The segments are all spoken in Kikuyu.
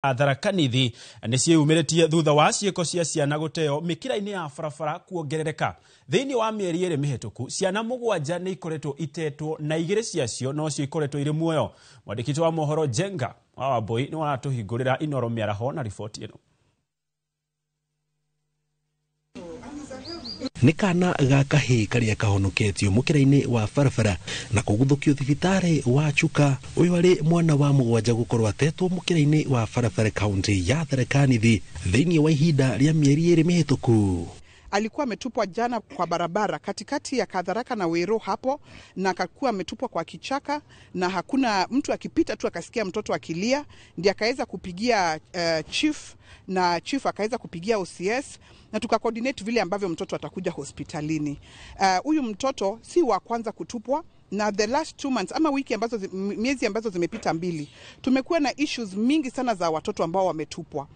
Tharaka Nithi nĩ ciĩyumĩrĩtie thutha wa ciĩko cia ciana gũteo mĩkĩra-inĩ ya barabara kuongerereka. Thĩinĩ wa mĩeri 2 mĩhĩtũku, ciana 7 nĩ ikoretwo itetwo na 2 ciacio nocio ikoretwo irĩ muoyo. Mwandĩki wa mohoro Njenga wa Wambui nĩ aratũhingũrĩra Inoro mĩaraho na riboti ĩno. Nĩ kana ga kahĩĩ karĩa kahonoketio mũkĩra-inĩ wa barabara na kũguthũkio thibitarĩ wa Chuka. Ũyũ arĩ mwana wa 7 gũkorwo atetwo mũkĩra-inĩ wa barabara kaunti ya Tharaka Nithi thĩinĩ wa ihinda rĩa mĩeri 2 mĩhĩtũku. Alikuwa ametupwa jana kwa barabara katikati ya Kadharaka na Wero hapo, na akakuwa ametupwa kwa kichaka, na hakuna mtu akipita tu akasikia mtoto akilia, ndiye akaweza kupigia chief, na chief akaweza kupigia OCS, na tukacoordinate vile ambavyo mtoto atakuja hospitalini. Huyu mtoto si wa kwanza kutupwa, na the last 2 months ama wiki ambazo miezi ambazo zimepita 2, tumekuwa na issues mingi sana za watoto ambao wametupwa.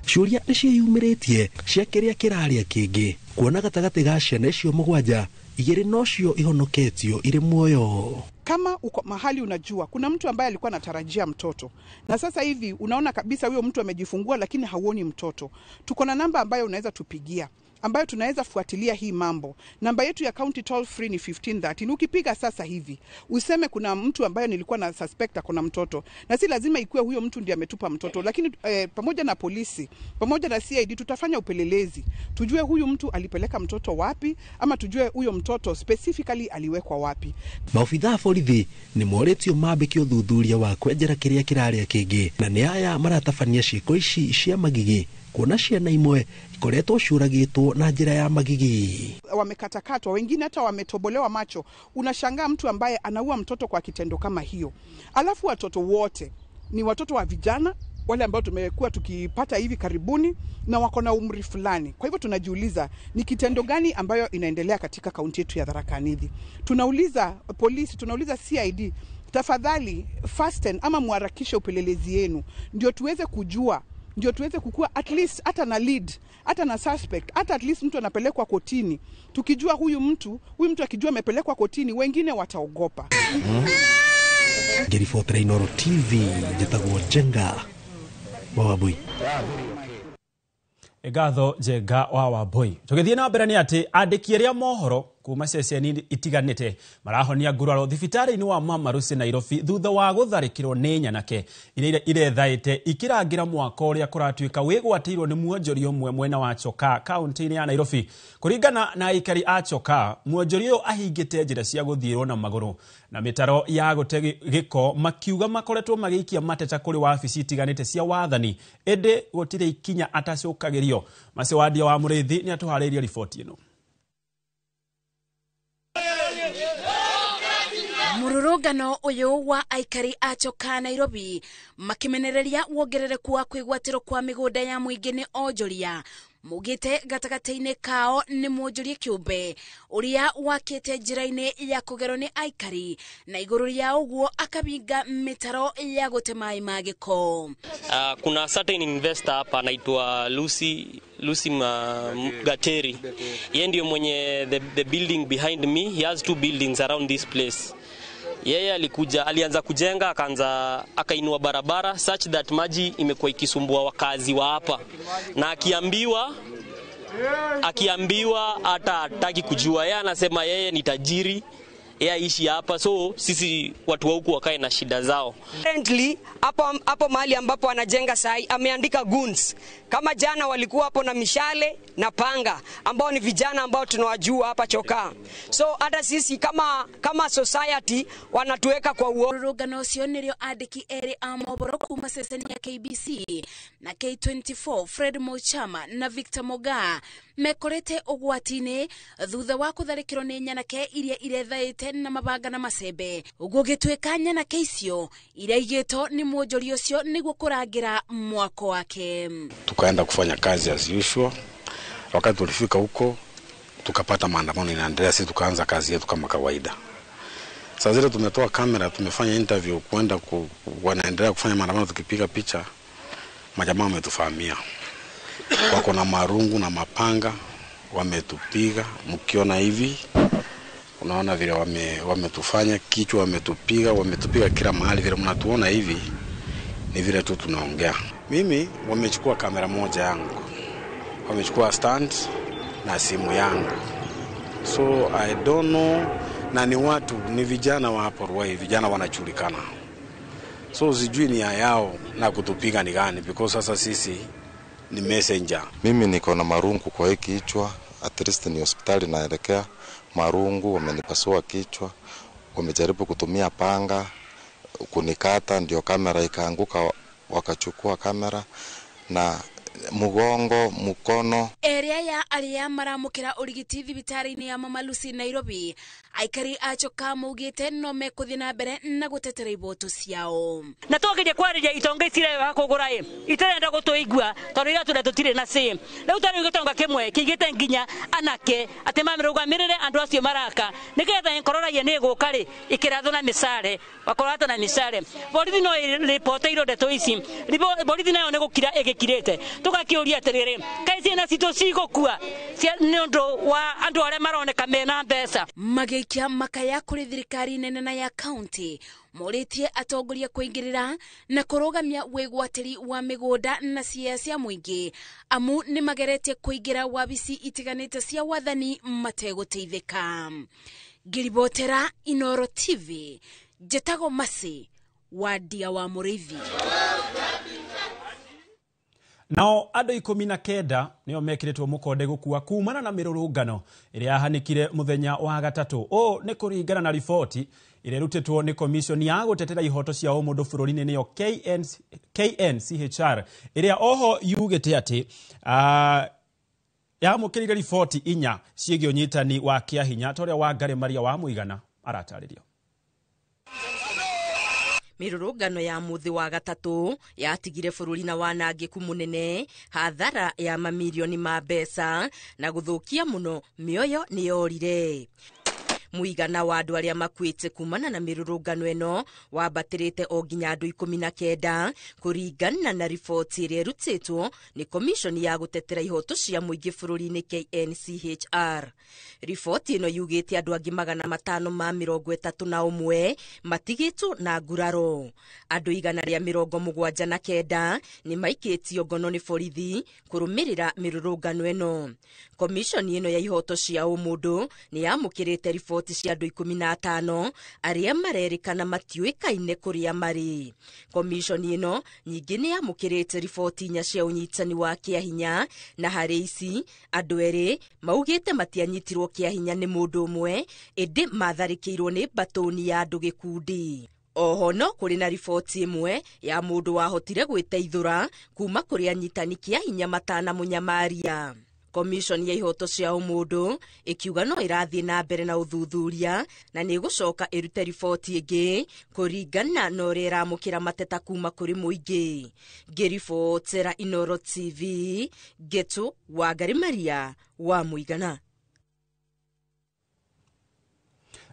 Ciũria nĩ ciĩyumĩrĩtie cia kĩrĩa kĩrarĩa kĩngĩ kuona gatagatĩ ga ciana icio 7 2 nocio ihonoketio irĩ muoyo. Kama uko mahali unajua kuna mtu ambaye alikuwa anatarajia mtoto na sasa hivi unaona kabisa huyo mtu amejifungua lakini hauoni mtoto, tuko na namba ambayo unaweza tupigia, ambayo tunaweza fuatilia hii mambo. Namba yetu ya county toll free ni 1513. Ukipiga sasa hivi useme kuna mtu ambaye nilikuwa na suspect akona mtoto, na si lazima ikuwe huyo mtu ndiye ametupa mtoto, lakini pamoja na polisi, pamoja na CID tutafanya upelelezi, tujue huyu mtu alipeleka mtoto wapi, ama tujue huyo mtoto specifically aliwekwa wapi. Maobithaa borithi ni moretio mambĩke ũthuthuria wa kwenjera kĩrĩa kĩrarĩa kĩngĩ, na nĩ aya maratabania ciĩko ici cia magigi kuona ciana imwe ikoretwo ciũragĩtwo na njĩra ya magigi. Wamekatakatwa, wengine hata wametobolewa macho. Unashangaa mtu ambaye anaua mtoto kwa kitendo kama hiyo. Alafu watoto wote ni watoto wa vijana wale ambao tumekuwa tukipata hivi karibuni na wako na umri fulani. Kwa hivyo tunajiuliza ni kitendo gani ambayo inaendelea katika kaunti yetu ya Tharaka Nithi. Tunauliza polisi, tunauliza CID, tafadhali fasten ama muharakishe upelelezi yenu ndio tuweze kujua, ndio tuweze kukua at least hata na lead, hata na suspect, hata at least mtu anapelekwa kotini. Tukijua huyu mtu akijua amepelekwa kotini, wengine wataogopa. Ngĩribotera Inoro TV, njĩtagwo Njenga wa Wambui. Ngatho Njenga wa Wambui. Tũgĩthiĩ na mbere nĩ atĩ andĩki arĩa mohoro kuma ceceni itiganĩte marahonia nguraro thibitarĩ-inĩ wa Mama Lucy Nairobi thutha wa gũtharĩkĩrwo nĩ nyanake iria irethaĩte ikĩrangĩra mwako ũrĩa kũratuĩka wĩgwatĩirwo nĩ mwonjoria ũmwe mwena wa Chokaa kaunti-inĩ ya Nairobi. Kũringana na aikari a Chokaa, mwonjoria ũyũ ahingĩte njĩra cia gũthiĩrwo na magũrũ na mĩtaro ya gũte gĩko, makiuga makoretwo magĩikia mateta kũrĩ wabici itiganĩte cia wathani, ĩndĩ gũtirĩ ikinya atacũkagĩrio. Macewandia wa Mũrĩithi nĩ atũharĩirie riboti ĩno. Mũrũrũngano ũyũ wa aikari a Chokaa Nairobi makimenereria wongerereku wa kwĩgwatĩrwo kwa mĩgũnda ya mũingĩ nĩ onjoria mugĩte gatagatĩ-inĩ kao nĩ mwonjoria kĩũmbe ũrĩa wakĩte njĩra-inĩ ya kũgerwo nĩ aikari na igũrũ rĩa ũguo akabinga mĩtaro ya gũte maĩ ma gĩko. Kuna certain investor hapa anaitwa Lucy Gateri. Yeye ndio mwenye the building behind me. He has 2 buildings around this place. Yeye alikuja, alianza kujenga, akaanza akainua barabara such that maji imekuwa ikisumbua wakazi wa hapa. Na akiambiwa hata hataki kujua. Yeye anasema yeye ni tajiri, yeye aishi hapa, so sisi watu wa huku wakae na shida zao. Currently hapo mahali ambapo anajenga sahi ameandika goons. Kama jana walikuwa hapo na mishale na panga, ambao ni vijana ambao tunawajua hapa Chokaa. So hata sisi kama society wanatuweka kwa uoga. Rũrũngano ũcio nĩrĩo andĩki erĩ a mohoro kuma ceceni ya KBC na K24 Fred Mochama na Victor Moga mekorete ũgwati-inĩ thutha wa kũtharĩkĩrwo nĩ nyanake iria irethaĩte na mabanga na macembe, gũgĩtuĩka nyanake icio iraigĩtwo nĩ mwonjoria ũcio nĩguo kũrangĩra mwako wake. Tukaenda kufanya kazi as usual. Wakati tulifika huko tukapata maandamano inaendelea, sisi tukaanza kazi yetu kama kawaida. Saa zile tumetoa kamera, tumefanya interview kwenda wanaendelea kufanya maandamano, tukipiga picha majamaa wametufahamia. Wako na marungu na mapanga, wametupiga. Mkiona hivi unaona vile wametufanya, kichwa wametupiga, wametupiga kila mahali. Vile mnatuona hivi ni vile tu tunaongea. Mimi wamechukua kamera moja yangu, wamechukua stand na simu yangu, so I don't know, na ni watu ni vijana wa hapo Ruai, vijana wanajulikana, so sijui nia yao na kutupiga ni gani, because sasa sisi ni messenger. Mimi niko na marungu kwa hii kichwa, at least ni hospitali naelekea. Marungu wamenipasua kichwa, wamejaribu kutumia panga kunikata, ndio kamera ikaanguka, wakachukua kamera na mugongo, mukono. Area ya aria maramukira urigiti thibitari-ini ya Mama Lucy Nairobi, aikari a Chokaa maugite no mekuthii na mbere na gutetera iboto ciao. Na twageria kwariria itonga itirega kugura i itirenda gutuigua tondu ira tuna tutire na ci riu tariu gitonga kimwe kiigite nginya anake ati mamirũgamĩrĩre andũ acio maraka nigetha nkorora ni iguka ri ikirathwo na micare wakorata na micare. Borithi no ripoteirwo ndeto ici, borithi nayo ni gukira igikirite. Tugakiuria atiriri, kaĩ ciana citũ cigũkua nĩ ũndũ wa andũ arĩa maroneka mena mbeca? Magĩikia makaya kũrĩ thirikari nene na ya kaunti morĩtie atongoria kũingĩrĩra na kũrũgamia wĩgwatĩri wa mĩgũnda na cia cia mũingĩ, amu nĩ mageretie kũingĩra wabici itiganĩte cia wathani mategũteithĩka. Ngĩribotera Inoro TV, njĩtagwo Mercy Wandia wa Mũrĩithi. Nao andũ 19 nĩo mekĩrĩtwo mũkonde gũkua kumana na mĩrũrũngano ĩrĩa yahanĩkire mũthenya wa gatatũ. Ũũ nĩ kũringana na riboti ĩrĩa ĩrutĩtwo nĩ komishoni ya gũtetera ihoto cia ũmũndũ bũrũri-inĩ nĩyo KNCHR, ĩrĩa oho yugĩte atĩ yamũkĩrire riboti 4 ciĩgiĩ ũnyitani wa kĩahinya ta ũrĩa Wangari Maria wa Mũigana aratarĩria. Mĩrũrũngano ya mũthĩ wa gatatũ yatigire bũrũri na wanangĩku mũnene, hathara ya mamirioni ma mbeca na gũthũkia mũno mĩoyo nĩyorire. Mũigana wa andũ arĩa makuĩte kumana na mĩrũrũngano ĩno wambatĩrĩte o nginya andũ 19 kũringana na riboti ĩrĩa ĩrutĩtwo nĩ komishoni ya gũtetera ihoto cia mũingĩ bũrũri-inĩ KNCHR. Riboti ĩno yugĩte andũ angĩ 531 matigĩtwo na nguraro. Andũ 179 nĩ maikĩtio ngono nĩ borithi kũrũmĩrĩra mĩrũrũngano ĩno. Komishoni ĩno ya ihoto cia ũmũndũ nĩ yamũkĩrĩte riboti cia andũ 15 arĩa marerĩkana matiũĩkaine kũrĩa marĩ. Komishoni ĩno nyingĩ nĩ yamũkĩrĩte riboti 4 cia ũnyitani wa kĩahinya, na harĩ ici andũ 2 maugĩte matianyitirwo kĩahinya nĩ mũndũ ũmwe, ĩndĩ matharĩkĩirwo nĩ mbatũni ya andũ gĩkundi. Oho no kũrĩ na riboti ĩmwe ya mũndũ wahotire gwĩteithũra kuma kũrĩ anyitani kĩahinya matanamũnyamaria. Komishoni ya ihoto cia ũmũndũ ĩkiuga no ĩrathiĩ na mbere na ũthuthuria na nĩ ĩgũcoka ĩrute riboti ĩngĩ kũringana na ũrĩa ĩramũkĩra mateta kuma kũrĩ mũingĩ. Ngĩribotera Inoro TV, Ngetu Wangari Maria wa Mũigana.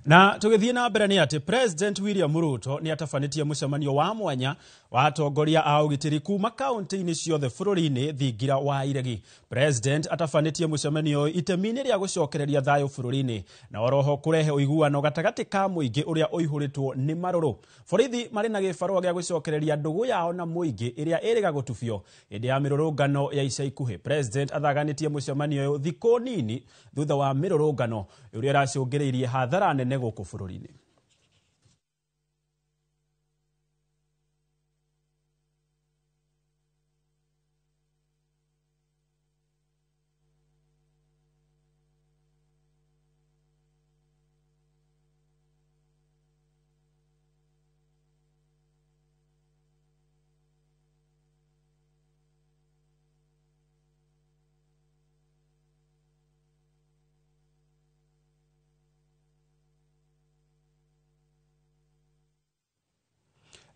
Na tũgĩthiĩ na mbere nĩ atĩ President William Ruto nĩ atabanĩtie mũcemanio wa mwanya wa atongoria a ũgitĩri kuma kaunti-inĩ ciothe bũrũri-inĩ thingira wa iregi. President atabanĩtie mũcemanio itemi-inĩ rĩa gũcokereria thayũ bũrũri-inĩ na oroho kũrehe ũiguano gatagatĩ ka mũingĩ ũrĩa ũihũrĩtwo nĩ marũrũ. Borithi marĩ na gĩbarũa gĩa gũcokereria ndũgũ yao na mũingĩ ĩrĩa ĩrĩga gũtubio hĩndĩ ya mĩrũrũngano ya ica ikuhĩ. President athaganĩtie mũcemanio ũyũ thikũ nini thutha wa mĩrũrũngano ĩrĩa ĩracũngĩrĩirie hathara nene gũkũ bũrũri-inĩ.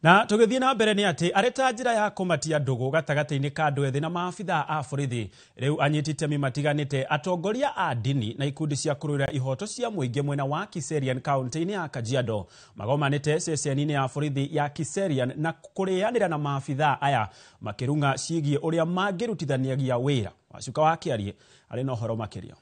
Na tũgĩthiĩ na mbere nĩ atĩ arĩ ta njĩra ya kũmatia ndũgũ gatagatĩ-inĩ ka andũ ethĩ na maabithaa a borithi, rĩu anyiti itemi matiganĩte, atongoria a ndini na ikundi cia kũrũĩra ihoto cia mũingĩ mwena wa Kiserian kaunti-inĩ ya Kajiado magomanĩte ceceni-inĩ ya borithi ya Kiserian na kũrĩanĩra na maabithaa aya makĩrung'a ciĩgiĩ ũrĩa mangĩrutithaniagia wĩra. Wacuka wa Kĩarie arĩ na ũhoro makĩria.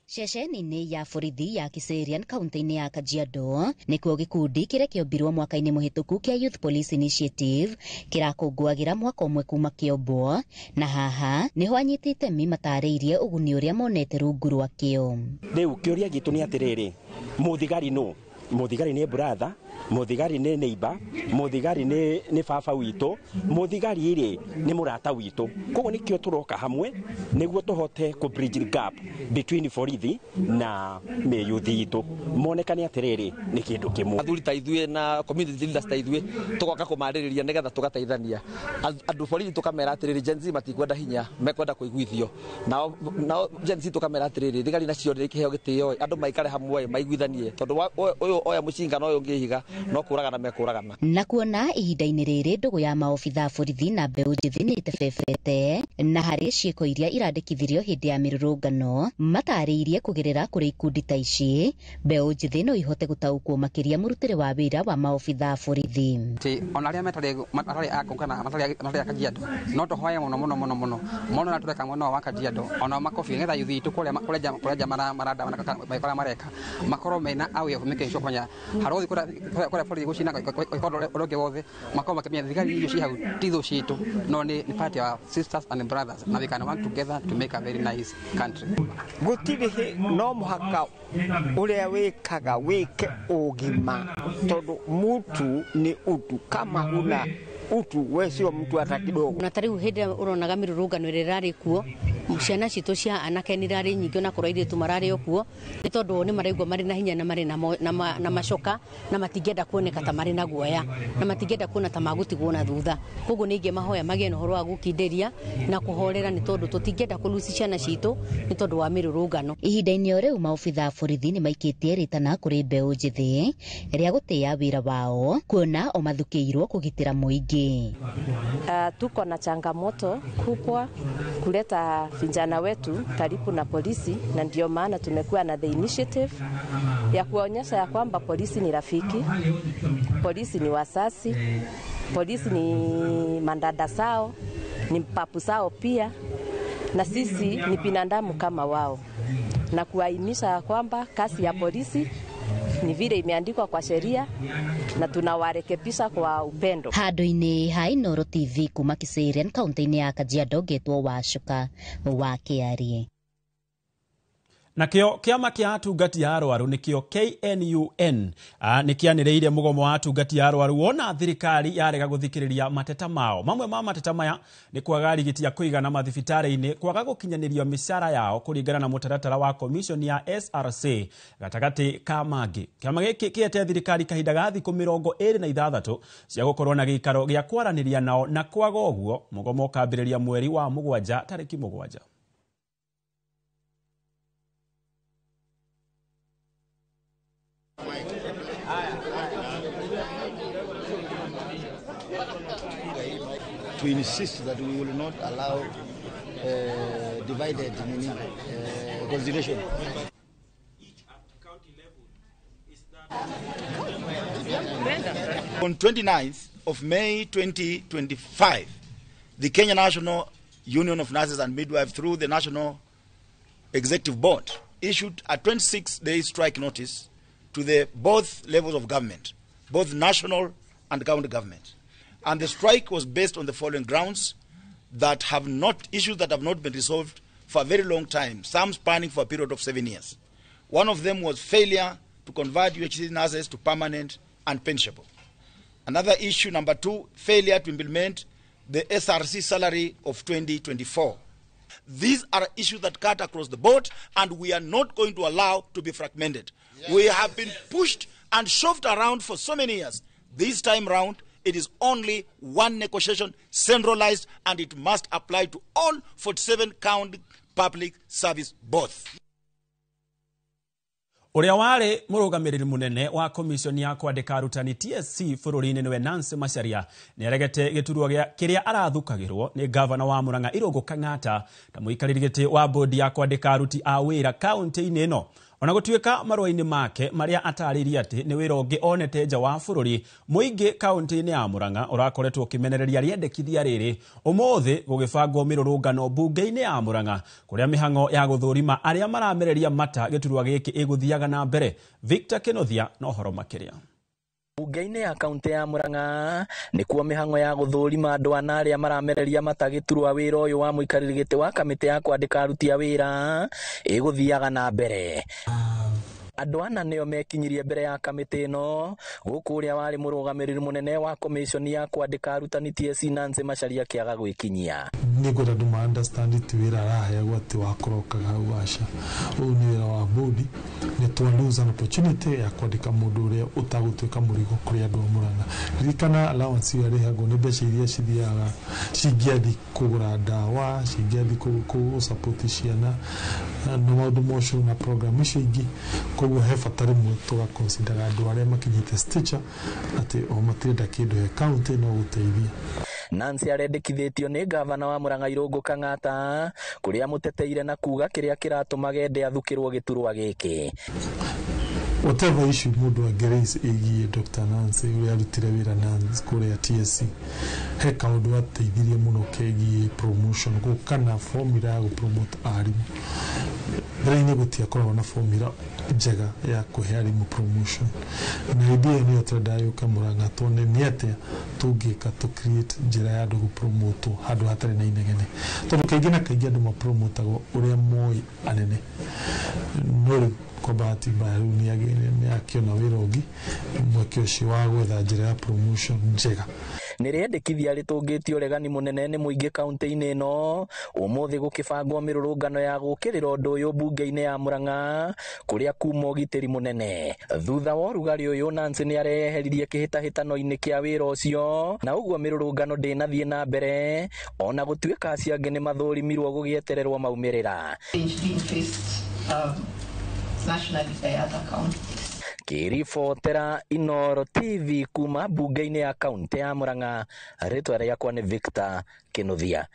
Ceceni-inĩ ya borithi ya Kiserian kaunti-inĩ ya Kajiado nĩkuo gĩkundi kĩrĩa kĩombirwo mwaka-inĩ mũhĩtũku kĩa Youth Police Initiative kĩrakũngũagĩra mwaka ũmwe kuma kĩombwo, na haha nĩho anyiti itemi matarĩirie ũguni ũrĩa monete rungu rwakĩo. Rĩu kĩũria gitũ nĩ atĩrĩrĩ, mũthigari nũ? Mũthigari nĩ brother, mũthigari nĩ neighbor, mũthigari nĩ baba witũ, mũthigari rĩ nĩ mũrata witũ. Koguo nĩkĩo tũroka hamwe nĩguo tũhote kũ bridge the gap between borithi na mĩyuthi itũ, monekane atĩrĩrĩ nĩ kĩndũ kĩmwe. Athuri ta ithuĩ na community leaders ta ithuĩ tũgoka kũmarĩrĩria nĩgetha tũgateithania andũ borithi, tũkamera atĩrĩrĩ Gen Z matikwenda hinya, mekwenda kũiguithio. Nao Gen Z tũkamera atĩrĩrĩ thigari nacio nĩ kĩheo gĩtĩo, andũ maikare hamwe maiguithanie, tondũ ũyũ oya mũcinga na ũyũ ũngĩ ihiga no kũragana mekũragana. Na kuona ihinda-inĩ rĩrĩ ndũgũ ya maobitha borithi na mbeũ njĩthĩ nĩ ĩtebebete, na harĩ ciĩko iria irandĩkithirio hĩndĩ ya mĩrũrũngano matarĩirie kũgerera kũrĩ ikundi ta ici mbeũ njĩthĩ no ihote gũtaũkwo makĩria mũrutĩre wa wĩra wa maobitha borithi. Ona arĩa matarĩ a kũu kana matarĩ a Kajiado no tũhoye mũno mũno mũno mũno mono na tũreka mwena wa Kajiado ona makobi nĩgetha yuthi itũ kũrĩa nja maranda kũrĩa mareka makorwo mena aware of making sure kũmenya harĩa kũrĩa borithi gũcina ũrĩa ũngĩ wothe makorwo makĩmenya thigari icio ci hau ti thũ citũ, no nĩ part ya sisters and brothers na we can work together to make a very nice country. Gũtirĩ no mũhaka ũrĩa wĩkaga wĩke ũgima, tondũ mutu nĩ utu, kama huna utu we sio mtu hata kidogo. Na tariu hĩndĩ ĩrĩa ũronaga mĩrũrũngano ĩrĩa ĩrarĩ kuo, ciana citũ cia anake nĩ irarĩ nyingĩ onakorwo airĩtu mararĩ o kuo, nĩ tondũ nĩ maraigua marĩ na hinya na marĩ na macoka na matingĩenda kuoneka ta marĩ na guoya na matingĩenda kuona ta magũtigwo na thutha. Koguo nĩ ingĩmahoya magĩe na ũhoro wa gũkindĩria na kũhorera, nĩ tondũ tũtingĩenda kũluci ciana citũ nĩ tondũ wa mĩrũrũngano. Ihinda-inĩ o rĩu maobitha a borithi nĩ maikĩtie rĩtana kũrĩ mbeũ njĩthĩ rĩa gũtĩĩa wĩra wao, kuona o mathukĩirwo kũgitĩra mũingĩ. Tuko na changamoto kubwa kuleta vijana wetu karibu na polisi, na ndio maana tumekuwa na the initiative ya kuonyesha ya kwamba polisi ni rafiki, polisi ni wasasi, polisi ni mandada sao, ni papu sao pia, na sisi ni binadamu kama wao, na kuwahimiza ya kwamba kazi ya polisi ni vile imeandikwa kwa sheria na tunawarekebisha kwa upendo. Handũ-inĩ ha Inooro TV kuma Kiserian kaunti-inĩ ya Kajiado, ngetwo Wacuka wa Kĩarie. Nakĩo kĩama kĩa atungati a arwaru nĩkĩo KNUN nĩkĩanĩrĩire mũgomo wa atungati a arwaru wona thirikari yarega gũthikĩrĩria mateta mao. Mamwe ma mateta maya nĩ kwaga rigiti ya kũigana mathibitarĩ-inĩ, kwaga gũkinyanĩrio mĩcara yao kũringana na mũtaratara wa commission ya SRC gatagatĩ ka mangĩ. Kĩama gĩkĩ kĩete thirikari kahinda ga thikũ 26 cia gũkorwo na gĩikaro gĩa kwaranĩria nao, na kwaga ũguo mũgomo ũkambĩrĩria mweri wa 7 tarĩki 7. To insist that we will not allow divided consideration. On 29th of May 2025, the Kenya National Union of Nurses and Midwives, through the National Executive Board, issued a 26-day strike notice to the both levels of government, both national and county government. And the strike was based on the following grounds that have not, issues that have not been resolved for a very long time, some spanning for a period of 7 years. One of them was failure to convert UHC nurses to permanent and pensionable. Another issue, number 2, failure to implement the SRC salary of 2024. These are issues that cut across the board, and we are not going to allow to be fragmented. Yes. We have been pushed and shoved around for so many years. This time round, it is only one negotiation, centralized, and it must apply to all 47 county public service boards. Ũrĩa warĩ mũrũgamĩrĩri mũnene wa commission ya kwandĩka arutani TSC bũrũri-inĩ nĩwe Nancy Macharia nĩaregete gĩturwa kĩrĩa arathukagĩrwo nĩ gavana wa Murang'a Irũngũ Kang'ata ta mũikarĩri gĩtĩ wa bodi ya kwandĩka aruti a wĩra kaunti-inĩ ĩno. Ona gũtuĩka marũa-inĩ make marĩa atarĩirie atĩ nĩ wĩra ũngĩ onete nja wa bũrũri, mũingĩ kaunti-inĩ ya Murang'a ũrakoretwo ũkĩmenereria rĩendekithia rĩrĩ. Ũmũthĩ gũgĩbangwo mĩrũrũngano mbunge-inĩ ya Murang'a kũrĩa mĩhang'o ya gũthũrima arĩa maramereria mata gĩturwa gĩkĩ ĩgũthiaga na mbere. Victor Kĩnuthia na ũhoro makĩria. Bunge-inĩ ya kaunti ya Murang'a nĩkuo mĩhang'o ya gũthũrima andũ ana arĩa maramereria mata gĩturwa wĩra ũyũ wa mũikarĩri gĩtĩ wa kamĩtĩ ya kwandĩka aruti a wĩra ĩgũthiaga na mbere. Andũ ana nĩo mekinyirie mbere ya kamĩtĩ ĩno gũkũ ũrĩa warĩ mũrũgamĩrĩri mũnene wa komĩconi ya kwandĩka arutani TSC Nancy Macharia akĩaga gwĩkinyia. Nĩngwenda andũ ma understand ti wĩra araheagwo atĩ wa kũrokaga hau, aca. Ũyũ nĩ wĩra wa bodi, nĩ twa lose an opportunity ya kwandĩka mũndũ ũrĩa ũtagũtuĩka mũrigo kũrĩ andũ a Murang'a. Ririkana allowance ĩyo ĩrĩhagwo nĩ mbeca iria cithiaga cingĩathi kũgũra ndawa, cingĩathi gũ-support ciana na maũndũ mocio na program icio ingĩ. Koguo he bata rĩmwe tũgaconsidera andũ arĩa makinyĩte stature atĩ o matirenda kĩndũ he county no gũteithia. Nancy arendekithĩtio nĩ gavana wa Murang'a Irũngũ Kang'ata kũrĩa mũteteire na kuga kĩrĩa kĩratũma gende athukĩrwo gĩturwa gĩkĩ. Whatever issue mũndũ angĩraise ĩgiĩ Dr. Nancy ũrĩa arutire wĩra Nancy kũrĩa TSC, he kaũndũ ateithirie mũno kegiĩ promotion, gũka na formula ya gũpromote arimũ. Mbere-inĩ gũtiakoragwo na formula njega ya kũhe arimũ promotion, na hĩndĩ ĩyo nĩyo twendaga yũke Murang'a tuone nĩ atĩa tũngĩka tũ create njĩra ya andũ gũpromotwo handũ hatarĩ na inegene, tondũ kaingĩ na kaingĩ andũ mapromotagwo ũrĩa moĩ anene, no rĩu kwa bahati mbaya rĩu nĩ akĩona wĩra ũngĩ, mweke ũcio wa gwetha njĩra ya promotion njega. Nĩ rĩendekithia rĩtũngĩtio ũregani mũnene nĩ mũingĩ kaunti-inĩ ĩno. Ũmũthĩ gũkĩbangwo mĩrũrũngano ya gũkĩrĩra ũndũ ũyũ mbunge-inĩ ya Murang'a kũrĩa kuma ũgitĩri mũnene. Thutha wa ũrugarĩ ũyũ Nancy nĩ areyeheririe kĩhĩtahĩtano-inĩ kĩa wĩra ũcio na ũguo mĩrũrũngano ndĩnathiĩ na mbere ona gũtuĩka acio angĩ nĩ mathũrimirwo gũgĩetererwo maumĩrĩra. Kĩribotera Inooro TV kuma mbunge-inĩ ya kaunti ya Murang'a, rĩtwa rĩakwa nĩ Victor Kĩnuthia.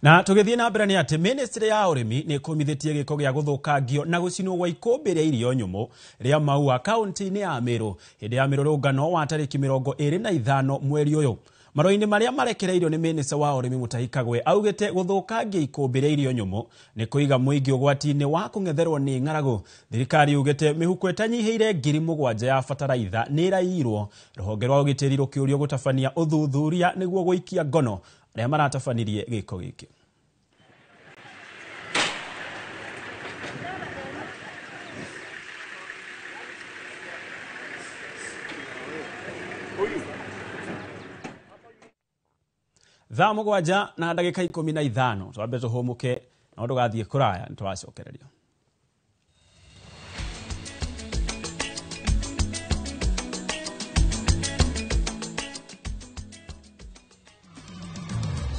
Na tũgĩthiĩ na mbere nĩ atĩ ministry ya ũrĩmi nĩ ĩkũmithĩtie gĩko gĩa gũthũkangio na gũcinwo gwa ikũmbĩ rĩa irio nyũmũ rĩa Maua kaunti-inĩ ya Meru hĩndĩ ya mĩrũrũngano wa tarĩki 25 mweri ũyũ. Marũa-inĩ marĩa marekereirio nĩ minista wa ũrĩmi Mutahi Kagwe augĩte gũthũkangia ikũmbĩ rĩa irio nyũmũ nĩ kũiga mũingĩ ũgwati-inĩ wa kũng'etherwo nĩ ng'aragu. Thirikari yugĩte mĩhuko ĩtanyihĩire 7,000 ya bataraitha nĩ ĩraiyirwo. Rũhonge rwa ũgitĩri rũkĩũrio gũtabania ũthuthuria nĩguo gũikia ngono arĩa maratabanirie gĩko gĩkĩ. Thaa 7 na ndagĩka 15 twambe tũhũmũke no ndũgathiĩ kũraya nĩ tũracokereria.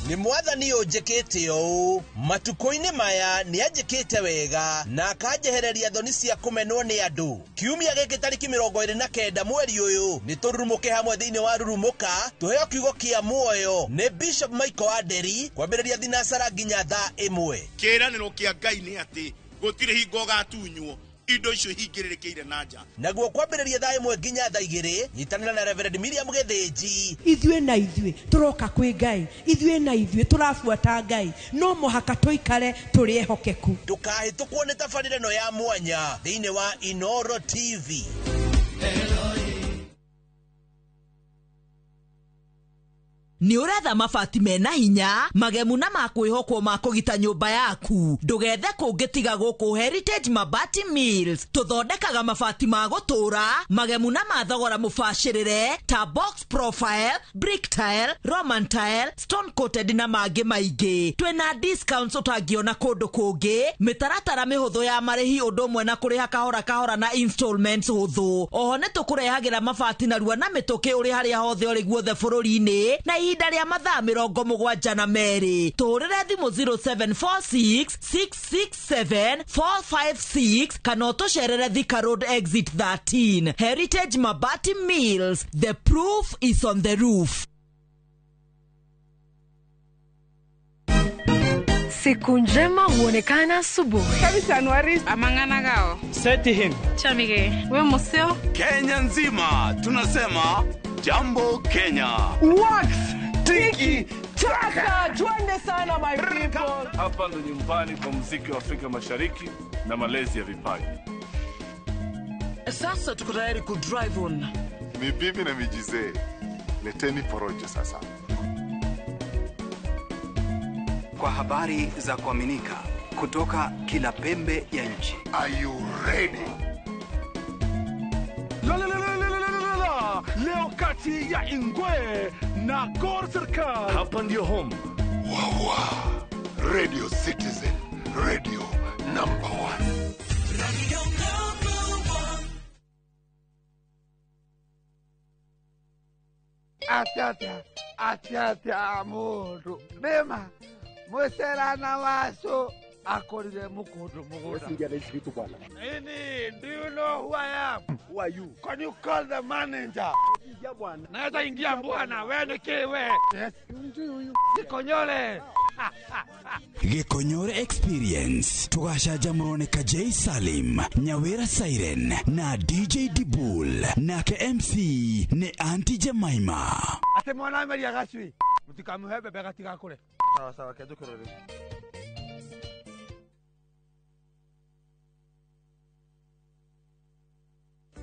Nĩ mwathani ũnjĩkĩte ũũ matukũ-inĩ maya nĩ anjĩkĩte wega na akanjehereria thoni cia kũmenwo nĩ andũ. Kiumia gĩkĩ tarĩki 29 mweri ũyũ nĩ tũrurumũke hamwe thĩinĩ wa Rurumũka tũheo kiugo kĩa muoyo nĩ Bishop Michael Aderi kwambĩrĩria thinacara nginya thaa 1. Kĩĩranĩro kĩa Ngai nĩ atĩ gũtirĩ hingo ũgatunywo indo icio hingĩrĩrĩkĩire na nja. Naguo kwambĩrĩria thaa 1 nginya thaa 2 nyitanĩra na Reverend Miriam Gĩthĩnji. Ithuĩ na ithuĩ tũroka kwĩ Ngai, ithuĩ na ithuĩ tũrabuata Ngai, no mũhaka tũikare tũrĩ ehokeku. Ndũkahĩtũkwo nĩ tabarĩra ĩno ya mwanya thĩinĩ wa Inooro TV. Nĩ ũretha mabati mena hinya magemu na makwĩhokwo ma kũgita nyũmba yaku, ndũgethe kũngĩ tiga gũkũ Heritage Mabati Mills. Tũthondekaga mabati ma gũtũra magemu na ma thogora mũbacĩrĩre ta box profile, brick tile, roman tile, stone coated na mangĩ maingĩ. Twĩna discounts ũtangĩona kũndũ kũngĩ, mĩtaratara mĩhũthũ ya marĩhi ũndũ ũmwe na kũrĩha kahora kahora na installments hũthũ. Oho nĩ tũkũrehagĩra mabati narua na mĩtũkĩ ũrĩ harĩa hothe ũrĩ guothe bũrũri-inĩ na ihinda rĩa mathaa 72. Tũhũrĩre thimũ 0746 667 456 kana ũtũcerere Thika Road Exit 13. Heritage Mabati Mills, the proof is on the roof. Siku njema huonekana asubuhi. Amang'anagao. Seti him. Chamige. We museo. Kenya nzima tunasema jambo Kenya. Wax tiki taka, twende sana my people. Hapa ndo nyumbani kwa muziki wa Afrika Mashariki na malezi ya vipaji. Sasa tuko tayari ku drive on. Ni bibi na mijizee. Leteni porojo sasa. Kwa habari za kuaminika kutoka kila pembe ya nchi. Are you ready? La la la la la la la. Leo kati ya Ingwe na Gor Serikal. Hapa ndio home. Wawa. Radio Citizen, radio number 1. Radio number 1. Atia atia atia mundu. Mema. Mweserana waso akorire mukundu mugunda. Nini, do you know who I am? Who are you? Can you call the manager? Naweza ingia bwana, wewe ni kiwe. Yes. Gikonyore. Gikonyore Experience tugacanjamũrwo nĩ Kajei Salim, Nyawira Siren na DJ Dibul, nake MC nĩ Auntie Jemima. Ate mwana ameria gacui. Mutikamuhe bebe gatigakure. Sawa sawa, kenjũkĩrore.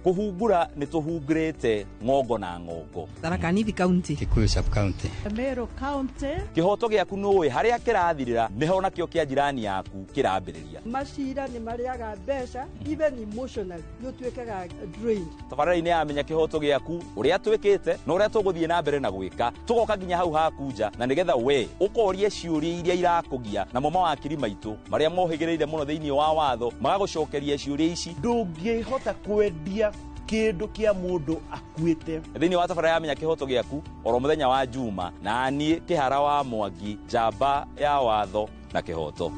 Kuhungura nĩ tũhungurĩte ng'ongo na ng'ongo. Tharaka Nithi County, Kikuyu sub county, Meru County. Kĩhoto gĩaku nũĩ harĩa kĩrathirĩra nĩho nakĩo kĩa jirani yaku kĩrambĩrĩria. Macira nĩ marĩaga mbeca, even emotional nĩ ũtuĩkaga drained. Tabarĩra-inĩ ya Menya Kĩhoto Gĩaku ũrĩa twĩkĩte na ũrĩa tũgũthiĩ na mbere na gwĩka, tũgoka nginya hau haku nja na nĩgetha we ũkorie ciũria iria irakũgia, namo mawakiri maitũ marĩa mohĩgĩrĩire mũno thĩinĩ wa watho magagũcokeria ciũria ici. Ndũngĩhota kwendia kĩndũ kĩa mũndũ akuĩte. Thĩinĩ wa tabarĩra ya Menya Kĩhoto Gĩaku oro mũthenya wa Juma, na niĩ Kĩhara wa Mwangi, njamba ya watho na kĩhoto.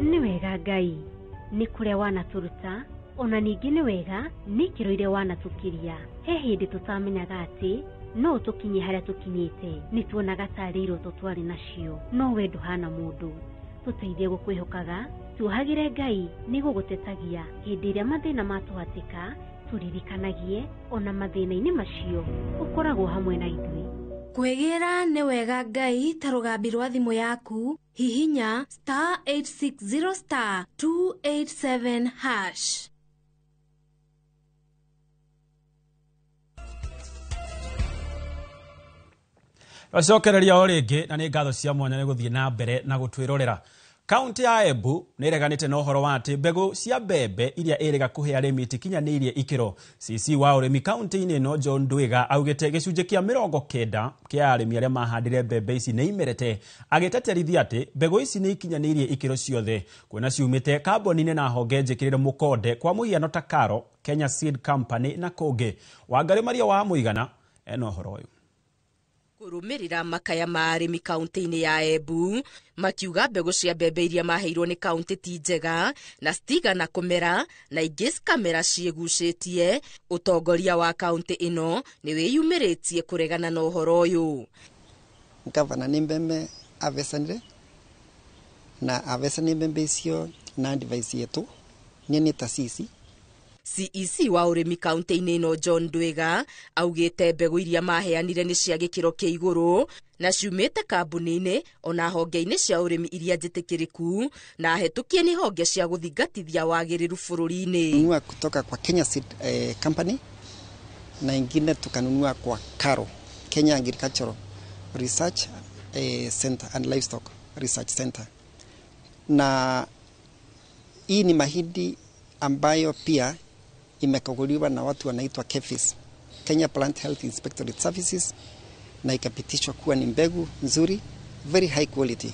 Nĩ wega Ngai nĩ kũrĩa wanatũruta, ona ningĩ nĩ wega nĩ ikĩro iria wanatũkiria. He hĩndĩ tũtamenyaga atĩ no tũkinye harĩa tũkinyĩte, nĩ tuonaga tarĩ iroto twarĩ nacio, no we ndũhana mũndũ. Tũteithie gũkwĩhokaga, tuohagĩre Ngai nĩ gũgũtetagia hĩndĩ ĩrĩa mathĩna matũhatĩka, tũririkanagie ona mathĩna-inĩ macio ũkoragwo hamwe na ithuĩ. Kwĩgĩra nĩ wega Ngai ta rũgambi rwa thimũ yaku, hihinya star 860 star 287 hash. Acokereria o rĩngĩ na nĩ ngatho cia mwanya nĩ gũthiĩ na mbere na gũtwĩrorera. Kaunti ya Embu nĩ ĩreganĩte na ũhoro wa atĩ mbegũ cia mbembe iria ĩrĩga kũhe arĩmi itikinyanĩirie ikĩro. CC wa ũrĩmi kaunti-inĩ ĩno John Ndwiga augĩte gĩcunjĩ kĩa 90 kĩa arĩmi arĩa mahandire mbembe ici nĩ imerete, agĩteterithia atĩ mbegũ ici nĩ ikinyanĩirie ikĩro ciothe kuona ciumĩte kambuni-inĩ na honge njĩkĩrĩre mũkonde kwa mũhiano ta Karo, Kenya Seed Company na kũngĩ. Wangarĩ Maria wa Mũigana ena ũhoro ũyũ. Kũrũmĩrĩra makaya ma arĩmi kaunti-inĩ ya Embu makiuga mbegũ cia mbembe iria maheirwo nĩ kaunti ti njega na citigana kũmera na ingĩ cikamera ciĩgucĩtie. Ũtongoria wa kaunti ĩno nĩ wĩyumĩrĩtie kũregana na ũhoro ũyũ. Gavana nĩ mbembe avecanire na avecani mbembe icio na advice yetu niĩ nĩ ta cici. CEC wa ũrĩmi kaunti-inĩ ĩno John Ndwiga augĩte mbegũ iria maheanire nĩ cia gĩkĩro kĩa igũrũ na ciumĩte kambuni-inĩ ona honge-inĩ cia ũrĩmi iria njĩtĩkĩrĩku na hetũkie nĩ honge cia gũthingatithia wagĩrĩru bũrũri-inĩ. Nunua kutoka kwa Kenya Seed Company na ingine tukanunua kwa Karo, Kenya Agricultural Research Center and Livestock Research Center. Na hii ni mahindi ambayo pia imekaguliwa na watu wanaitwa KEPHIS, Kenya Plant Health Inspectorate Services, na ikapitishwa kuwa ni mbegu nzuri, very high quality.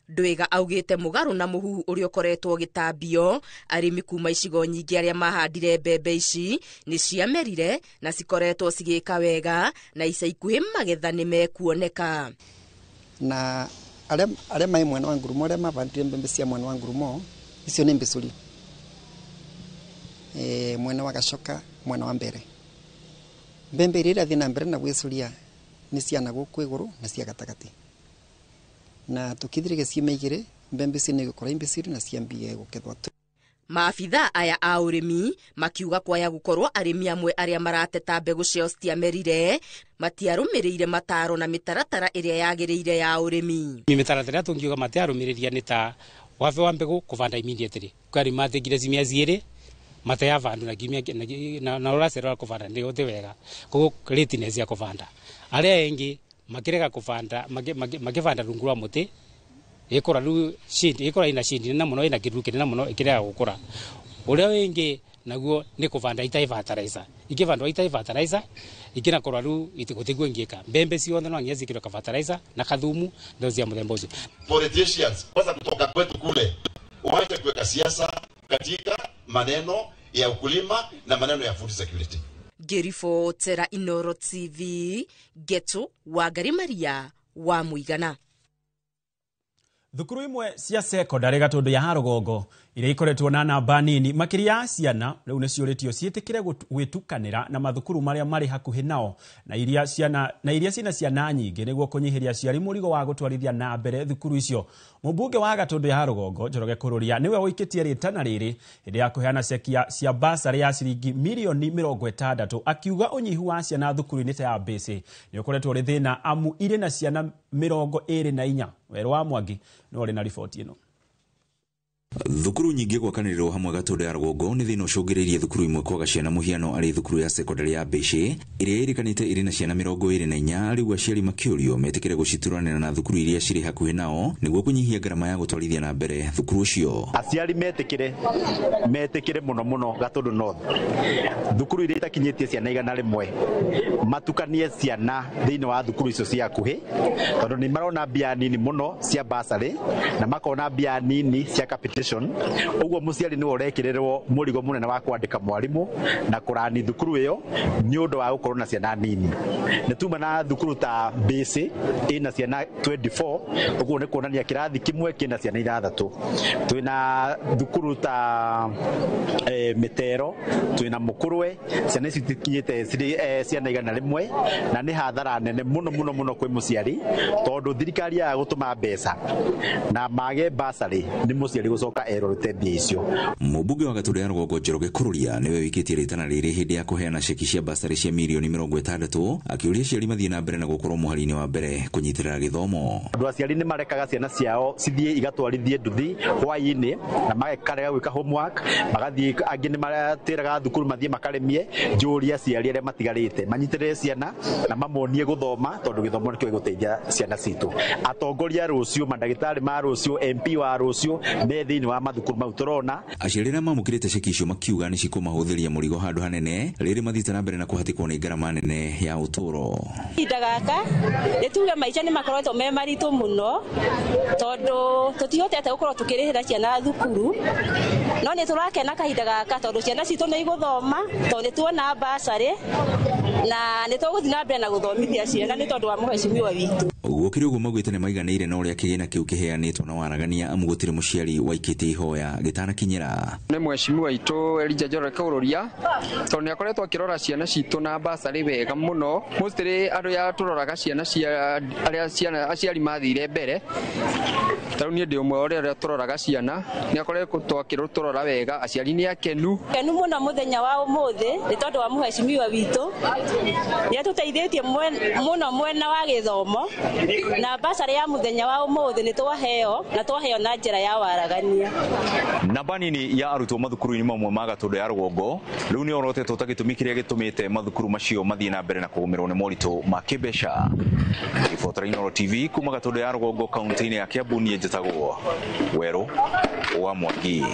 Ndwiga augĩte mũgarũ na mũhuhu ũrĩa ũkoretwo ũgĩtambio, arĩmi kuma icigo nyingĩ arĩa mahandire mbembe ici nĩ ciamerire na cikoretwo cigĩka wega na ica ikuhĩ magetha nĩ mekuoneka. Na arĩa mai mwena wa Ngurumo, arĩa mavandire mbembe cia mwena wa Ngurumo, icio nĩ mbicũri. Mwena wa Gacoka, mwena wa mbere. Mbembe iria irathie na mbere na gwicuria ni cia na guku iguru na cia gatagati, na tukithirige ciumia 2 mbembe ici ni igũkorwo imbiciri na ciambie gukethwa. Maabitha aya a ũrĩmi makiuga kwaya gũkorwo arĩmi amwe arĩa marateta mbegũ ciao citiamerire matiarũmĩrĩire mataro na mĩtaratara ĩrĩa yagĩrĩire ya ũrĩmi. Mĩtaratara tũngiuga matiarũmĩrĩria nĩ ta wabe wa mbegũ kũbanda immediately kwari mathĩngire cimia ciĩrĩ mateya vandu na kimia na ũracerera kũbanda nĩ ũthĩ wega koguo lateness ya kũbanda arĩa engĩ makĩrega kũbanda makĩbanda rungu rwa mũtĩ ikora ru shindi ikora ina shindi na muno ina kiru kinene muno ikirega gukura uria wingi naguo ni kuvanda itai fertilizer ikivandwa itai fertilizer ikina korwa ru itigutigwo ingika mbembe ciothe no nginya cikirwo ka fertilizer na kathumu ndo cia muthemba ucio. Politicians kwanza kutoka kwetu kule waache kuweka siasa katika maneno ya ukulima na maneno ya food security. Ngiribotera Inoro TV Getu Wangari Maria wa Muigana. Thukuru imwe cia sekondari Gatundu ya Rũgongo iria ikoretwo na namba nini makĩria ya ciana rĩu nĩciũrĩtio ciĩtĩkĩre gwĩtukanĩra na mathukuru marĩa marĩ hakuhĩ nao na iria ciana ciana nyingĩ nĩguo kũnyihĩria aciari mũrigo wa gũtwarithia na mbere thukuru icio. Mũmbunge wa Gatundu ya Rũgongo Njoroge Kũrũria nĩwe ũikĩtie rĩtana rĩrĩ hĩndĩ ya kũheana ceki cia basarĩ ya ciringi mirioni 60 akiuga ũnyihu wa ciana thukuru-inĩ ta ya Mbĩcĩ nĩ ũkoretwo ũrĩ thĩna amu irĩ na ciana 24. Werũ wa Mwangi nĩ ũrĩ na riboti ĩno. Thukuru nyingĩ gwakanĩrĩrwo hamwe Gatundu ya Rũgongo nĩ thĩna ũcũngĩrĩirie thukuru imwe kwaga ciana mũhiano arĩ thukuru ya sekondari ya Mbĩcĩ ĩrĩa ĩrĩkanĩte ĩrĩ na ciana 24. Rĩu aciari makĩũrio metĩkĩre gũcituranĩra na thukuru iria cirĩ hakuhĩ nao nĩguo kũnyihia ngarama ya gũtwarithia na mbere thukuru ũcio. Aciari metĩkĩre mũno mũno Gatundu North thukuru iria itakinyĩtie ciana 100 matukanie ciana thĩinĩ wa thukuru icio cia hakuhĩ tondũ nĩ marona mbia nini mũno cia basarĩ na makona mbia nini cia capitation. Ũguo mũciari nĩwe ũrekĩrĩrwo mũrigo mũnene wa kwandĩka mwarimũ na kũrani thukuru ĩyo nĩ ũndũ wa gũkorwo na ciana nini. Nĩ tuma na thukuru ta Mbĩcĩ ĩna ciana 24, ũguo nĩ kuonania kĩrathi kĩmwe kĩna ciana 6. Twĩna thukuru ta Mĩtero, twĩna Mũkũrwe, ciana ici itikinyĩte ciana 100 na nĩ hathara nene mũno mũno mũno kwĩ mũciari tondũ thirikari yaga gũtũma mbeca na mage basarĩ nĩ mũciari gũcoka erorete mbia icio. Mũmbunge wa Gatundu ya Rũgongo Njoroge Kũrũria nĩwe wĩkĩtie rĩtana rĩrĩ hĩndĩ ya kũheana ceki cia basarĩ cia mirioni 60 akĩũria aciari mathiĩ na mbere na gũkorwo mũhari-inĩ wa mbere kũnyitĩrĩra gĩthomo. Andũ aciari nĩ marekaga ciana ciao cithiĩ igatwarithie nduthi hwaĩ-inĩ na makarega gwĩka homework, magathiĩ angĩ nĩ maratĩraga thukuru mathiĩ makarĩmie. Njũria aciari arĩa matigarĩte manyitĩrĩre ciana na mamonie gũthoma tondũ gĩthomo nĩkĩo gĩgũteithia ciana citũ. Atongoria rũciũ, mandagĩtarĩ ma rũciũ, MP wa rũciũ me thĩinĩ wa mathukuru mau tũrona. Aciari arĩa mamũkĩrĩte ceki icio makiuga nĩ cikũmahũthĩria mũrigo handũ hanene rĩrĩ mathiĩte na mbere na kũhatĩkwo nĩ ngarama nene ya ũtũũro. Ihinda gaka nĩ tuge maica nĩ makoretwo me maritũ mũno tondũ tũtihotete gũkorwo tũkĩrĩhĩra ciana thukuru, no nĩ tũrakena kahinda gaka tondũ ciana citũ nĩ igũthoma tondũ nĩ tuona basarĩ na nĩ tũgũthiĩ na mbere na gũthomithia ciana nĩ tondũ wa mũhecimiwa witũ. Gũkĩrĩ ũguo maugĩte nĩ maiganĩire na ũrĩa kĩgĩna kĩu kĩheanĩtwo na waragania amu gũtirĩ mũciari waikĩtie ihoya gĩtanakinyĩra. Nĩ mheshimiwa witũ Elijah Njoroge Kũrũria tondũ nĩ akoretwo akĩrora ciana citũ na basarĩ wega mũno. Mostly andũ ya tũroraga ciana cia arĩa ciana aciari mathire mbere, ta rĩu niĩ ndĩ ũmwe wa ũrĩa tũroraga ciana, nĩ akoretwo akĩtũrora wega, aciari nĩ akenu. Kenu mũno mũthenya wa ũmũthĩ nĩ tondũ wa mũhecimiwa witũ nĩ atũteithĩtie mũno mwena wa gĩthomo na basarĩ ya mũthenya wa ũmũthĩ nĩ twaheo na twaheo na njĩra ya waragania. Namba nini ya arutwo mathukuru-inĩ mamwe ma Gatundu ya Rũgongo rĩu nĩ orotetwo ta gĩtũmi kĩrĩa gĩtũmĩte mathukuru macio mathiĩ na mbere na kũgũmĩrwo nĩ moritũ ma kĩmbeca. Ribotera Inoro TV kuma Gatundu ya Rũgongo kaunti-inĩ ya Kiambu, niĩ njĩtagwo Werũ wa Mwangi.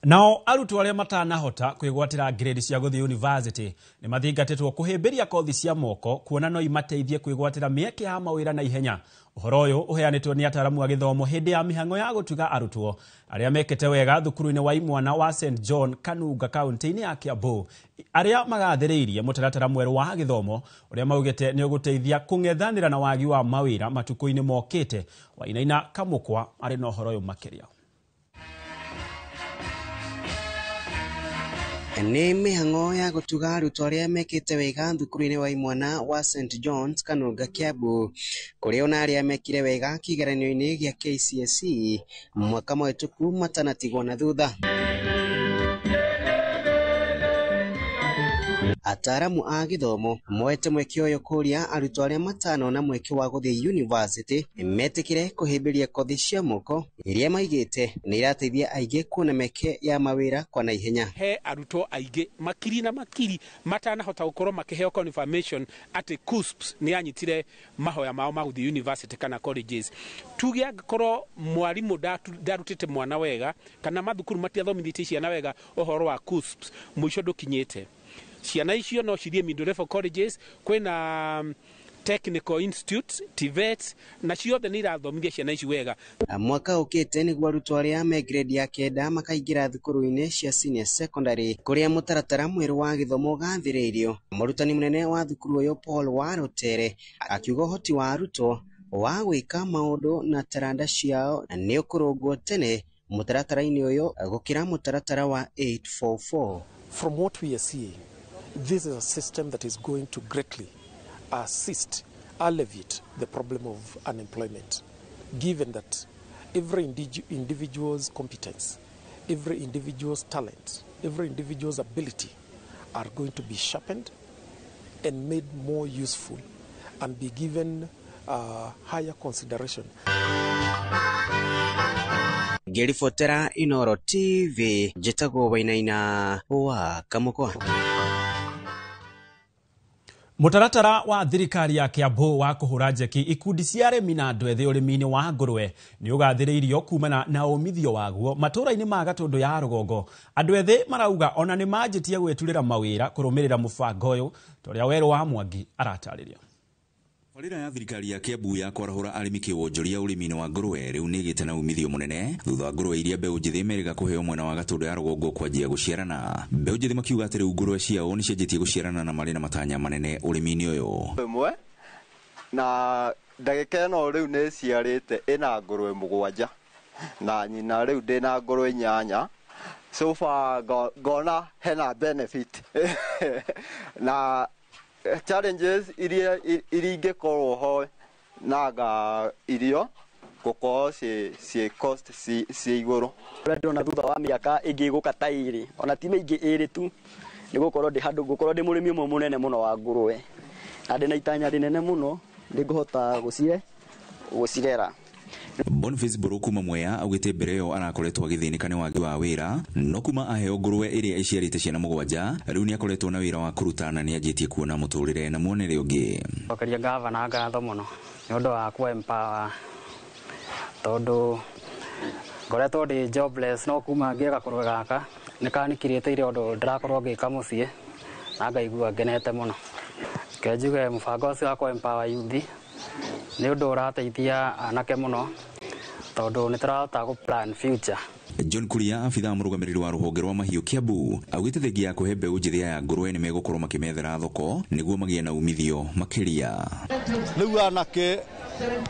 Nao arutwo arĩa matanahota kwĩgwatĩra grade cia gũthiĩ university nĩ mathingatĩtwo kũhĩmbĩria kothi cia moko kuona no imateithie kwĩgwatĩra mĩeke ya mawĩra na ihenya. Ũhoro ũyũ ũheanĩtwo nĩ ataaramu a gĩthomo hĩndĩ ya mĩhang'o ya gũtuga arutwo arĩa mekĩte wega thukuru-inĩ wa imwana wa St John Kanunga kaunti-inĩ ya Kiambu arĩa magathĩrĩirie mũtaratara mwerũ wa gĩthomo ũrĩa maugĩte nĩ ũgũteithia kũng'ethanĩra na wagi wa mawĩra matukũ-inĩ mokĩte. Wainaina Kamũkwa arĩ na ũhoro ũyũ makĩria. Nĩ mĩhang'o ya gũtuga arutwo arĩa mekĩte wega thukuru-inĩ wa imwana wa St John's Kanunga Kiambu, kũrĩa ona arĩa mekire wega kĩgeranio-inĩ gĩa KCSE mwaka mũhĩtũku matanatigwo na thutha. Ataaramu a gĩthomo moete mweke ũyũ kũria arutwo arĩa matanona mweke wa gũthiĩ university metĩkĩre kũhĩmbĩria kothi cia moko iria maigĩte nĩ irateithia aingĩ kuona mĩeke ya mawĩra kwa naihenya. He arutwo aingĩ makiri na makiri matanahota gũkorwo makĩheo confirmation atĩ KUCCPS nĩ yanyitire mahoya mao ma gũthiĩ university kana colleges. Tuge angĩkorwo mwarimũ ndarutĩte mwana wega kana mathukuru matiathomithĩtie ciana wega ũhoro wa KUCCPS, mũico ndũkinyĩte. Ciana icio no cithiĩ middle level colleges, kwĩna technical institutes, TVET, na ciothe nĩ irathomithia ciana ici wega. Mwaka ũkĩte nĩguo arutwo arĩa me grade ya 9 makaingĩra thukuru-inĩ cia senior secondary kũrĩa mũtaratara mwerũ wa gĩthomo ũgathĩrĩirio. Mũrutani mũnene wa thukuru ũyũ Paul Warutere akiuga ũhoti wa arutwo wa gwĩka maũndũ na taranda ciao nĩ ũkũrũngwo tene mũtaratara-inĩ ũyũ gũkĩra mũtaratara wa 844. From what we are seeing, this is a system that is going to greatly assist, alleviate the problem of unemployment, given that every individual's competence, every individual's talent, every individual's ability are going to be sharpened and made more useful and be given higher consideration. Ngĩribotera Inoro TV, njĩtagwo Wainaina wa Kamũkwa. Mũtaratara wa thirikari ya Kiambu wa kũhũra njeki ikundi cia arĩmi na andũ ethĩ ũrĩmi-inĩ wa ngũrwe nĩ ũgathĩrĩirio kumana na ũmithio waguo matũũra-inĩ ma Gatũndũ ya rũgongo. Andũ ethĩ marauga ona nĩ manjĩtie gwĩturĩra mawĩra kũrũmĩrĩra mũbango ũyũ ta ũrĩa Werũ wa Mwangi aratarĩria. Tabarĩra ya thirikari ya Kiambu ya kwarahũra arĩmi kĩwonjoria ũrĩmi-inĩ wa ngũrwe rĩu nĩ ĩgĩte na umithio mũnene thutha wa ngũrwe iria mbeũ njĩthĩ merĩga kũheo mwena wa Gatũndũ ya rũgongo kwanjia gũciarana. Mbeũ njĩthĩ makiuga atĩ rĩu ngũrwe ciao nĩ cianjĩtie gũciarana na marĩ na matanya manene ũrĩmi-inĩ ũyũ. Ĩmwe na ndagĩka ĩno rĩu nĩ ĩciarĩte ĩna ngũrwe 7 na nyina rĩu ndĩna ngũrwe 8. So far ngona hena benefit na challenges iria ingĩkorwo ho naga irio gũkorwo ciĩ cost ciĩ igũrũ. Ũrĩa ndĩrona thutha wa mĩaka ĩngĩ ĩgũka ta 2 ona ti mĩingĩ 2 tu nĩ gũkorwo ndĩ handũ ngũkorwo ndĩ mũrĩmi ũmwe mũnene mũno wa ngũrwe na ndĩna itanya rĩnene mũno nĩngũhota gũcirera. Boniface Mburu kuma Mwea augĩte mbere ĩyo arakoretwo agĩthĩnĩka nĩ wagi wa wĩra no kuma aheo ngũrwe ĩrĩa ĩciarĩte ciana 7 rĩu nĩ akoretwo na wĩra wa kũruta na nĩanjĩtie kuona mũtũrĩre na muonere ũngĩ. Cokeria gavana ngatho mũno nĩ ũndũ wa kũ empower tondũ ngoretwo ndĩ jobless no kuma ngĩe gakũrwe gaka nĩ kanikirĩte ũndũ ndĩrakorwo ngĩka mũciĩ na ngaigua ngenete mũno. Reke njuge mũbango ũcio wa kũ empower youth nĩ ũndũ ũrateithia anake mũno tondũ nĩ tũrahota gũ plan future. John Kuria, abithaa mũrũgamĩrĩri wa rũhonge rwa mahiũ Kiambu, augĩte thengia ya kũhe mbeũ njĩthĩ aya ngũrwe nĩ megũkorwo makĩmethera thoko nĩguo magĩe na umithio makĩria. Rĩu anake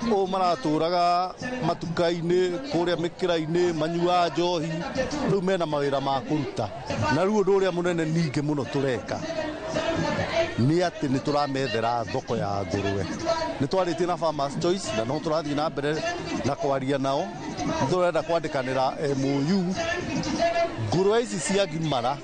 ũũ maratũraga matuka-inĩ kũrĩa mĩkĩra-inĩ manyuaga njohi rĩu mena mawĩra ma kũruta na rĩu ũndũ ũrĩa mũnene ningĩ mũno tũreka nĩ atĩ nĩ tũramethera thoko ya ngũrwe. Nĩ twarĩtie na Farmers Choice na no tũrathiĩ na mbere na kwaria nao. Nĩ tũrenda kwandĩkanĩra MOU ngũrwe ici cia ngimara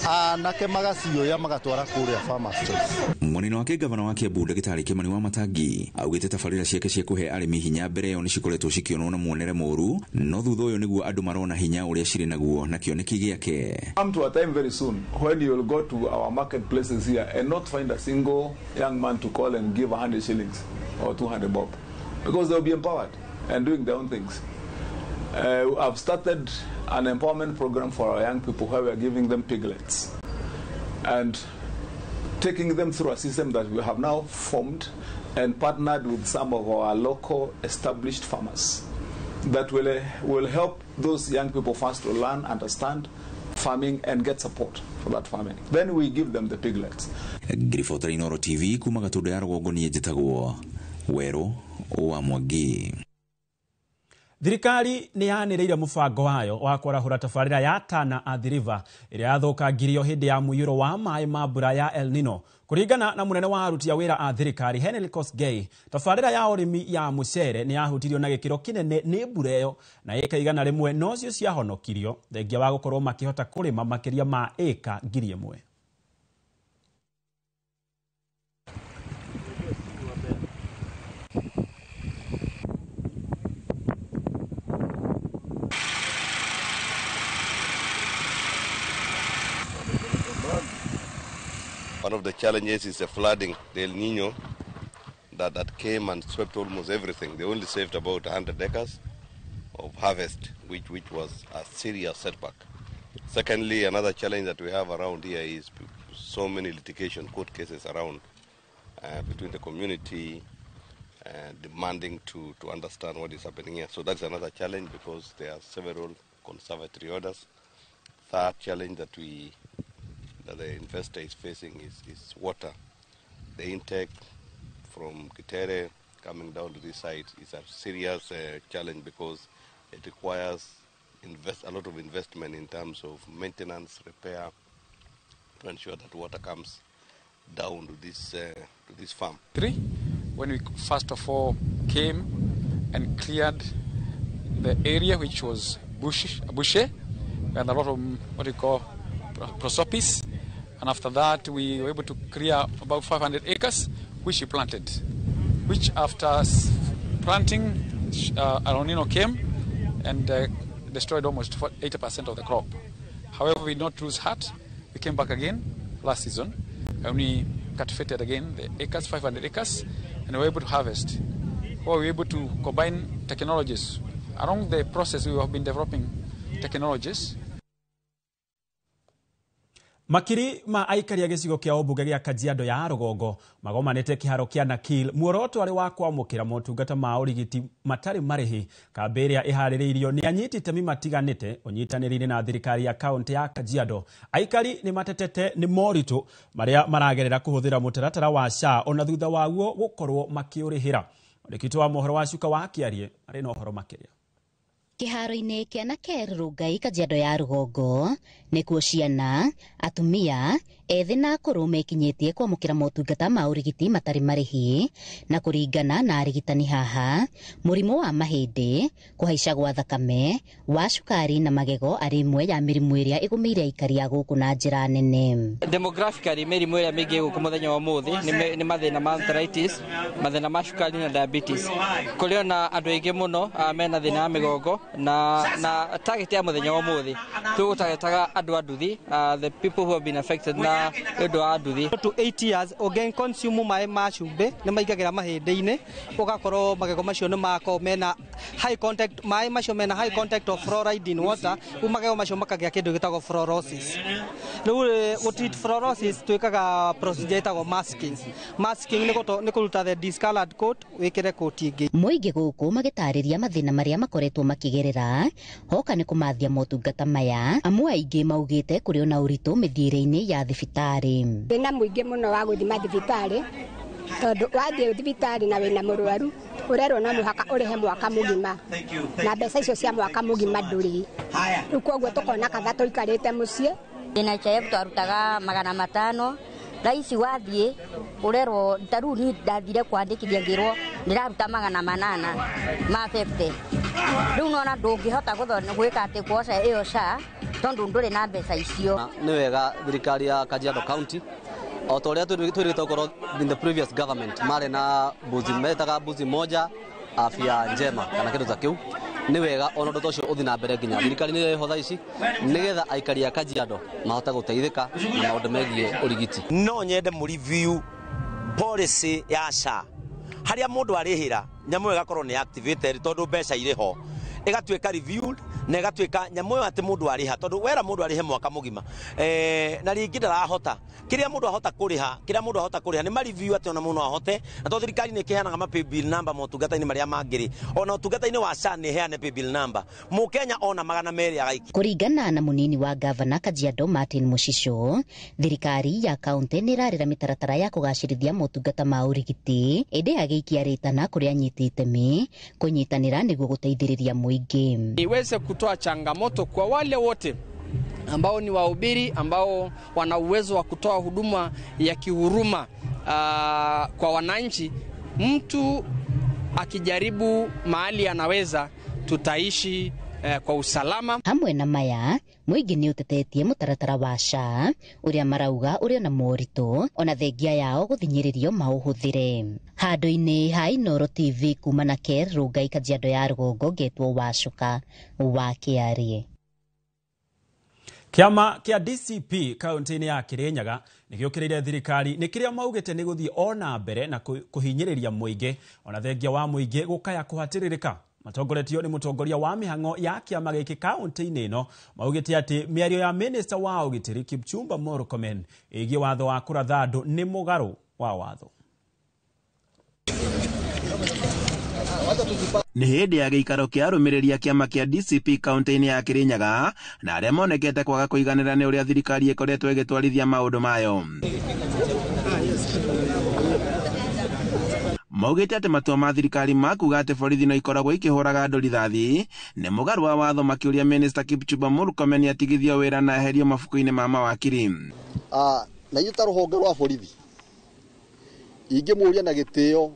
anake magacioya magatwara kũrĩa Farmers Choice. Mũnene wake gavana wa Kiambu Ndagĩtarĩ Kimani wa Matangi augĩte tabarĩra ciake cia kũhe arĩmi hinya mbere ĩyo nĩ cikoretwo cikĩonwo na muonere mũru no thutha ũyũ nĩguo andũ marona hinya ũrĩa cirĩ naguo na kĩoneki gĩake. Come to a time very soon when you will go to our marketplaces here and not find a single young man to call and give 100 shillings or 200 bob because they'll be empowered and doing their own things. I've started an empowerment program for our young people where we are giving them piglets and taking them through a system that we have now formed and partnered with some of our local established farmers that will help those young people first to learn, understand farming and get support for that farming. Then we give them the piglets. Ngiribotera Inoro TV kuma Gatũndũ ya rũgongo niĩ njĩtagwo Werũ wa Mwangi. Thirikari nĩ yanĩrĩire mũbango wayo wa kwarahũra tabarĩra ya Tana Athi River ĩrĩa yathũkangirio hĩndĩ ya mũiyũro wa maĩ ma mbura ya El Nino. Kũringana na mũnene wa aruti a wĩra a thirikari Henry Kosgei, tabarĩra ya ũrĩmi ya mũcere nĩ yahutirio na gĩkĩro kĩnene nĩ mbura ĩyo na ĩka 100 nocio ciahonokirio thengia wa gũkorwo makĩhota kũrĩma makĩria ma ĩka 1000. One of the challenges is the flooding, the El Nino, that came and swept almost everything. They only saved about 100 acres of harvest, which was a serious setback. Secondly, another challenge that we have around here is so many litigation court cases around between the community demanding to understand what is happening here. So that's another challenge because there are several conservatory orders. Third challenge that the investor is facing is water. The intake from Kitere coming down to this site is a serious challenge because it requires a lot of investment in terms of maintenance, repair, to ensure that water comes down to this farm. 3, when we first of all came and cleared the area which was bushy and a lot of what you call prosopis, and after that we were able to clear about 500 acres which we planted, which after planting El Nino came and destroyed almost 80% of the crop. However, we did not lose heart. We came back again last season and we cultivated again the acres, 500 acres, and we were able to harvest. We were able to combine technologies. Along the process we have been developing technologies. Makiri ma aikari a gĩcigo kĩa ũmbunge gĩa Kajiado ya rũgongo magomanĩte kĩharo kĩa Nakil muoroto arĩ wa kwamũkĩra motungata ma ũrigiti matarĩ marĩhi. Kambĩ ĩrĩa ĩharĩrĩirio nĩ anyiti itemi matiganĩte ũnyitanĩri-inĩ na thirikari ya kaũntĩ ya Kajiado. Aikari nĩ matetete nĩ moritũ marĩa maragerera kũhũthĩra mũtaratara wa SHA ona thutha waguo gũkorwo makĩũrĩhĩra. Mwandĩki wa mohoro wa Cuka wa Kĩarie arĩ na ũhoro makĩria. Kĩharo-inĩ kĩa Naker Rongai Kajiado ya rũgongo nĩkuo ciana, atumia, ethĩ na akũrũ mekinyĩtie kwamũkĩra motungata ma ũrigiti matarĩ marĩhi. Na kũringana na arigitani haha, mũrimũ wa mahĩndĩ, kũhaica gwa thakame, wa cukari na magego arĩ ĩmwe ya mĩrimũ ĩrĩa ĩgũmĩire aikari a gũkũ na njĩra nene. Demographically mĩrimũ ĩrĩa mĩingĩ gũkũ mũthenya wa ũmũthĩ nĩ mathĩna ma arthritis, mathĩna ma cukari na diabetes. Kũrĩ ona andũ aingĩ mũno mena thĩna wa mĩgongo na target ya mũthenya wa ũmũthĩ tũgũtagetaga andũ a nduthi, the people who have been affected na ũndũ wa nduthi. To 8 years ũngĩ consume maĩ ma cumbĩ nĩ maingagĩra mahĩndĩ-inĩ, ũgakorwo magego macio nĩ makorwo mena high contact, maĩ macio mena high contact of fluoride in water, rĩu magego macio makagĩa kĩndũ gĩtagwo fluorosis. Rĩu gũ treat fluorosis twĩkaga procedure ĩtagwo masking. Masking nĩ kũruta the discolored coat wĩkĩre coat ĩngĩ. Mũingĩ gũkũ magĩtarĩria mathĩna marĩa makoretwo makĩgerera hoka nĩ kũmathia motungata maya, amwe aingĩ maugĩte kũrĩ ona ũritũ mĩthiĩre-inĩ ya thibitarĩ. Thĩna mũingĩ mũno wa gũthima thibitarĩ tondũ wathiĩ thibitarĩ na wĩna mũrwaru ũrerwo no mũhaka ũrĩhe mwaka mũgima na mbeca icio cia mwaka mũgima ndũrĩ. Rĩu koguo tũkona kaba tũikarĩte mũciĩ. NHIF twarutaga 500 thaa ici wathiĩ ũrerwo ta rĩu niĩ ndathire kwandĩkithia ngĩrwo ndĩraruta 800 ma 50. Rĩu nona ndũngĩhota gwĩka atĩ kuoca ĩyo SHA tondũ ndũrĩ na mbeca icio. Nĩ wega thirikari ya Kajiado County o ta ũrĩa twĩrĩgĩte gũkorwo in the previous government marĩ na mbuzi metaga mbuzi moja afya njema kana kĩndũ ta kĩu. Nĩ wega ona ũndũ ta ũcio ũthiĩ na mbere nginya thirikari nĩ ĩho thaa ici nĩgetha aikari a Kajiado mahote gũteithĩka na maũndũ megiĩ ũrigiti. No nyende mũ review policy ya SHA harĩa mũndũ arĩhĩra nyamũ ĩgakorwo nĩ activated tondũ mbeca irĩ ho ĩgatuĩka reviewed Na ĩgatuĩka nyamũ ĩyo atĩ mũndũ arĩha, tondũ wera mũndũ arĩhe mwaka mũgima, na rĩngĩ ndarahota kĩrĩa mũndũ ahota kũrĩha, kĩrĩa mũndũ ahota kũrĩha nĩ mareview atĩ ona mũndũ ahote. Na tondũ thirikari nĩ ĩkĩheanaga ma paybill number motungata-inĩ marĩa mangĩ rĩ, ona ũtungata-inĩ wa SHA nĩ ĩheane paybill number, mũkenya ona 200 agaikia. Kũringana na mũnini wa gavana Kajiado Martin Mushico, thirikari ya kaunti nĩ ĩrarĩra mĩtaratara ya kũgacĩrithia motungata ma ũrigiti, ĩndĩ agĩikia rĩtana kũrĩ anyiti itemi kũnyitanĩra nĩguo gũteithĩrĩria mũingĩ. Iweze kutoa changamoto kwa wale wote ambao ni wahubiri ambao wana uwezo wa kutoa huduma ya kihuruma kwa wananchi. Mtu akijaribu mahali anaweza, tutaishi kwa usalama. Hamwe na maya, mũingĩ nĩ ũtetetie mũtaratara wa SHA ũrĩa marauga ũrĩ na moritũ ona thengia yao gũthinyĩrĩrio maũhũthĩre. Handũ-inĩ ha Inooro TV kuma na Ker Rongai Kajiado ya rũgongo, ngetwo Wacuka wa Kĩarie. Kĩama kĩa DCP kaunti-inĩ ya Kirinyaga nĩgĩũkĩrĩire thirikari nĩ kĩrĩa maugĩte nĩ gũthiĩ ona mbere na kũhinyĩrĩria mũingĩ ona thengia wa mũingĩ gũkaya kũhatĩrĩrĩka. Matongoretio nĩ mũtongoria wa mĩhang'o ya kĩama gĩkĩ kaunti-inĩ ĩno, maugĩte atĩ mĩario ya minista wa ũgitĩri Kipchumba Murkomen ĩgiĩ watho wa kũratha andũ nĩ mũgarũ wa watho. Nĩ hĩndĩ ya gĩikaro kĩa arũmĩrĩri a kĩama kĩa DCP kaunti-inĩ ya Kirinyaga na arĩa monekete kwaga kũiganĩra nĩ ũrĩa thirikari ĩkoretwo ĩgĩtwarithia maũndũ mayo. Maugĩte atĩ matua ma thirikari ma kuga atĩ borithi no ikoragwo ikĩhũraga andũ rithathi nĩ mũgarũ wa watho, makĩũria Minister Kipchumba Murkomen atigithio wĩra na eherio mabuku-inĩ ma mawakiri. Na inyuĩ ta rũhonge rwa borithi ingĩmũria na gĩtĩo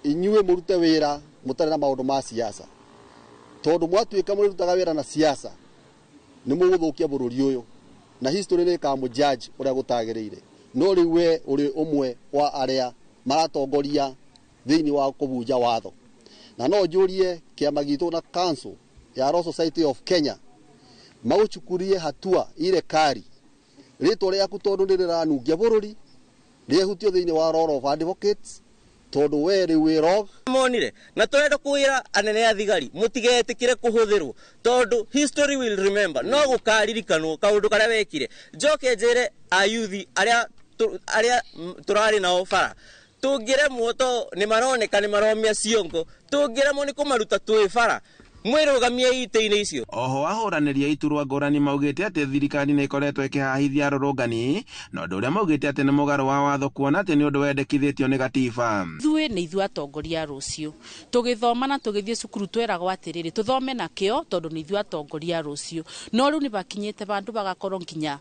inyuĩ mũrute wĩra mũtarĩ na maũndũ ma siasa, tondũ mwatuĩka mũrĩrutaga wĩra na siasa nĩ mũgũthũkia bũrũri ũyũ na history nĩ ĩkamũjudge ũrĩa gũtagĩrĩire. No rĩu we ũrĩ ũmwe wa arĩa maratongoria thĩinĩ wa kũbunja watho, na no njũrie kĩama gitũ na Council ya Law Society of Kenya magũchukurie hatua ile kari rĩtwa rĩaku, tondũ nĩ rĩranungia bũrũri rĩehutio thĩinĩ wa Roll of Advocates, tondũ we rĩu wĩ rogue. Monire na turenda kwira anene a thigari mutigetikire kuhuthirwo, tondu history will remember, no gukaririkanwo kaundu karia wekire. Njoke njire ayuthi aria turari nao bara, tungiremwo to ni maroneka ni maromia ciongo, tungiremwo ni kumaruta twi bara, mwĩrũgamie itĩ-inĩ icio. Oho ahũranĩri a iturwa ngũrani maugĩte atĩ thirikari nĩ ĩkoretwo ĩkĩhahithia arũrũngani, na ũndũ ũrĩa maugĩte atĩ nĩ mũgarũ wa watho, kuona atĩ nĩ ũndũ wendekithĩtio nĩ gatiba. Ithuĩ nĩ ithuĩ atongoria a rũciũ, tũgĩthoma na tũgĩthiĩ cukuru tweragwo atĩrĩrĩ tũthome na kĩo tondũ nĩ ithuĩ atongoria a rũciũ. No rĩu nĩ bakinyĩte bandũ bagakorwo nginya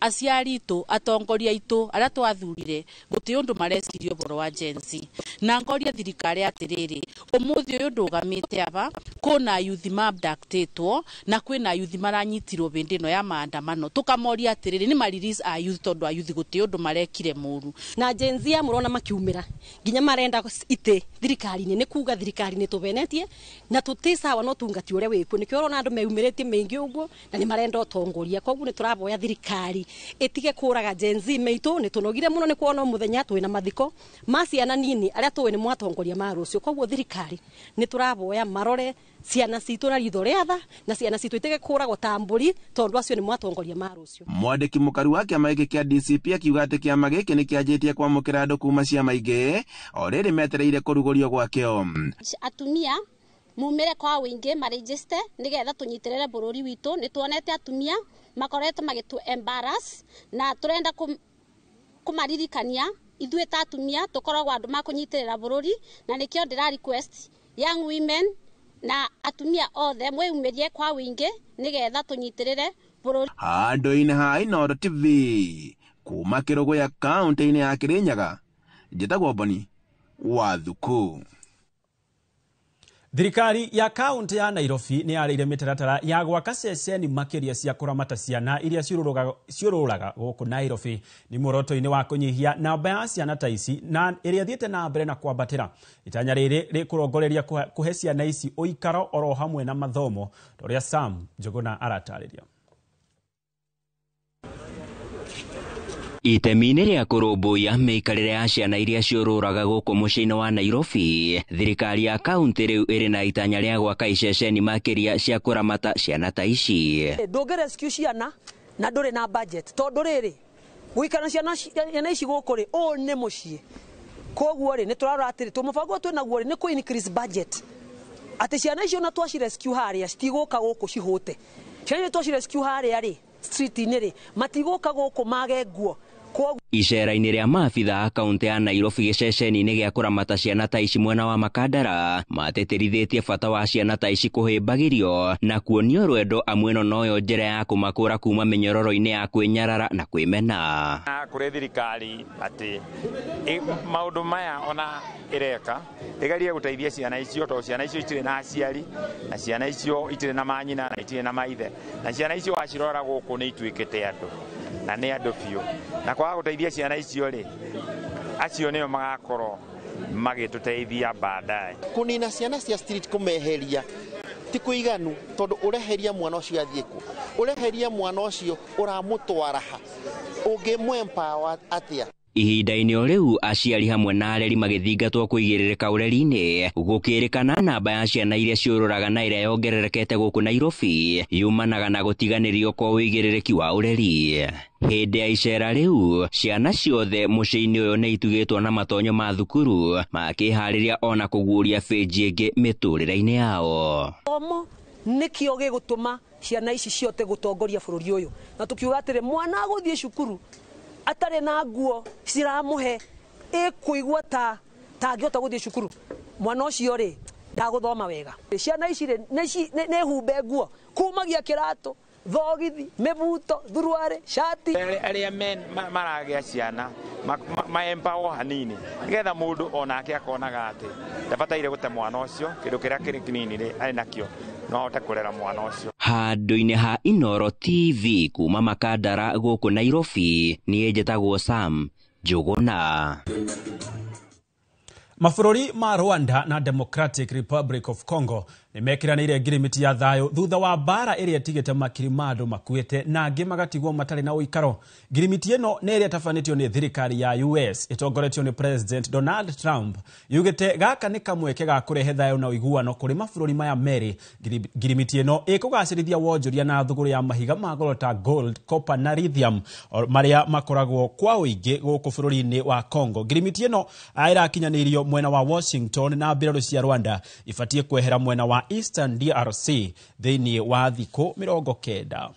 aciari itũ, atongoria aitũ arĩa twathurire gũtirĩ ũndũ mareciria ũhoro wa Gen Z. Na ngoria thirikari atĩrĩrĩ, ũmũthĩ ũyũ ndũgamĩte aba kũna yuthi maabductĩtwo na kwĩna yuthi maranyitirwo hĩndĩ ĩno ya maandamano, tũkamoria atĩrĩrĩ nĩ ma release a youth tondũ a youth gũtirĩ ũndũ marekire mũru. Na Gen Z mũrona makiumĩra nginya marenda itĩ thirikari-inĩ, nĩ kuga thirikari nĩ tũvenetie na tũti sawa no tungati ũrĩa wĩkuo, nĩkĩo ũrona andũ meyumĩrĩtie mĩingĩ ũguo na nĩ marenda ũtongoria. Koguo nĩ tũraboya thirikari ĩtige kũraga Gen Z meitũ, nĩ tũnogire mũno nĩ kuona mũthenya twĩna mathiko ma ciana nini arĩa tũĩ nĩ mwatongoria ma rũciũ. Koguo thirikari nĩ tũraboya marore ciana citũ na ritho rĩa tha, na ciana citũ itige kũragwo ta mbũri tondũ acio nĩ mwatongoria ma rũciũ. Mwandĩki mũkaru wa kĩama gĩkĩ kĩa DCP akiuga atĩ kĩama gĩkĩ nĩ kĩanjĩtie kwamũkĩra andũ kuma ciama ingĩ o rĩrĩ metereire kũrugũrio gwakĩo. Atumia mumire kwa wingi marejiste nigetha tunyitirire bururi witu. Ni tuonete atumia makoretwo magitu embarrass na turenda kumaririkania ithuĩ ta atumia tukoragwo andu makunyitirira bururi, na nikio ndira request young women na atumia othe mwiyumirie kwa wingi nigetha tunyitirire bururi. Handũ-inĩ ha Inooro TV kuma Kĩrũgũya kaunti-inĩ ya Kirinyaga, njĩtagwo Boni wa Thuku. Thirikari ya kaunti ya Nairobi nĩ yarĩire mĩtaratara ya gwaka ceceni makĩria cia kũramata ciana iria ciũrũraga gũkũ Nairobi nĩ muoroto-inĩ wa kũnyihia namba ya ciana ta ici na ĩrĩa ĩthiĩte na mbere na kwambatĩra. Itanya rĩrĩ rĩkũrongoreria kũhe ciana ici ũikaro oro hamwe na mathomo, ta ũrĩa Sam Njuguna aratarĩria. Itemi-inĩ rĩa kũrũmbũiya mĩikarĩre ya ciana iria ciũrũraga gũkũ mũciĩ-inĩ wa Nairobi, thirikari ya kaunti rĩu ĩrĩ na itanya rĩa gwaka iceceni makĩria cia kũramata ciana ta ici. Ndũngĩ rescue ciana na ndũrĩ na budget tondũ rĩrĩ gũikara ciana ici gũkũ rĩ ũũ nĩ mũciĩ, koguo rĩ nĩ tũrarora atĩrĩ tũmũbango twĩ naguo rĩ nĩ kũ increase budget atĩ ciana icio na twaci rescue harĩa citigũka gũkũ cihũte. Ciana icio twaci rescue harĩa rĩ street-inĩ rĩ matigũka gũkũ mage nguo. Icera-inĩ rĩa maabitha a kaunti ya Nairobi gĩceceni-inĩ gĩa kũramata ciana ta ici mwena wa Makandara matĩtĩrithĩtie bata wa ciana ta ici kũhĩmbagĩrio na kuonio rwendo amu ĩno noyo njĩra ya kũmakũra kuma mĩnyororo-inĩ ya kwĩnyarara na kwĩmena. Kũrĩ thirikari atĩ maũndũ maya ona ĩreka ĩgerie gũteithia ciana icio tondũ ciana icio itirĩ na aciari na ciana icio itirĩ na manyina na itirĩ na maithe na ciana icio wacirora gũkũ nĩ ituĩkĩte andũ na nĩ andũ biũ, na kwaga gũteithia ciana icio rĩ acio nĩo magakorwo magĩtũteithia baadaye. Kũnina ciana cia street kũmeheria ti kũiganu tondũ ũreheria mwana ũcio athiĩ kũ, ũreheria mwana ũcio ũramũtwara ha, ũngĩmũ empower atĩa? Ihinda-inĩ o rĩu aciari hamwe na areri magĩthingatwo kũigĩrĩrĩka ũreri-inĩ gũkĩrĩkana namba ya ciana iria ciũrũraga na ĩrĩa yongererekete gũkũ Nairobi yumanaga na gũtiganĩrio kwa ũigĩrĩrĩki wa ũreri. Hĩndĩ ya icera rĩu ciana ciothe mũciĩ-inĩ ũyũ nĩ itugĩtwo na matonyo ma thukuru makĩharĩria ona kũguũria bĩnji ĩngĩ mĩtũrĩre-inĩ yao. Gĩthomo nĩkĩo gĩgũtũma ciana ici ciothe gũtongoria bũrũri ũyũ, na tũkiuga atĩrĩ mwana agũthiĩ cukuru atarĩ na nguo ciramũhe ĩkũigua ta tangĩhota gũthiĩ cukuru, mwana ũcio rĩ ndagũthoma wega. Ciana ici rĩ nĩ humbe nguo kumagia kĩratũ, thogithi, mĩbuto, thuruarĩ, cati. Arĩa maragĩa ciana maempower hanini nĩgetha mũndũ onake akonaga atĩ ndabataire gũte mwana ũcio kĩndũ kĩrĩa kĩrĩ kĩnini rĩ arĩ nakĩo no ahote kũrera mwana ũcio. Handũ-inĩ ha Inooro TV kuma Makandara gũkũ Nairobi, niĩ njĩtagwo Sam Njũgũna. Mabũrũri ma Rwanda na Democratic Republic of Congo nĩ mekĩranĩire ngirimiti ya thayũ thutha wa mbara ĩrĩa ĩtigĩte makiri ma andũ makuĩte na angĩ magatigwo matarĩ na ũikaro. Ngirimiti ĩno nĩ ĩrĩa ĩtabanĩtio nĩ thirikari ya US ĩtongoretio nĩ President Donald Trump yugĩte gaka nĩ kamweke ga kũrehe thayũ na ũiguano kũrĩ mabũrũri maya merĩ. Ngirimiti ĩno ĩkũgacĩrithia wonjoria na thũgũrĩ ya mahiga ma goro ta gold, copper na lithium marĩa makoragwo kwa ũingĩ gũkũ bũrũri-inĩ wa Congo. Ngirimiti ĩno ĩrakinyanĩirio mwena wa Washington na mbirarũ cia Rwanda ibatiĩ kwehera mwena wa Eastern DRC thĩinĩ wa thikũ 90.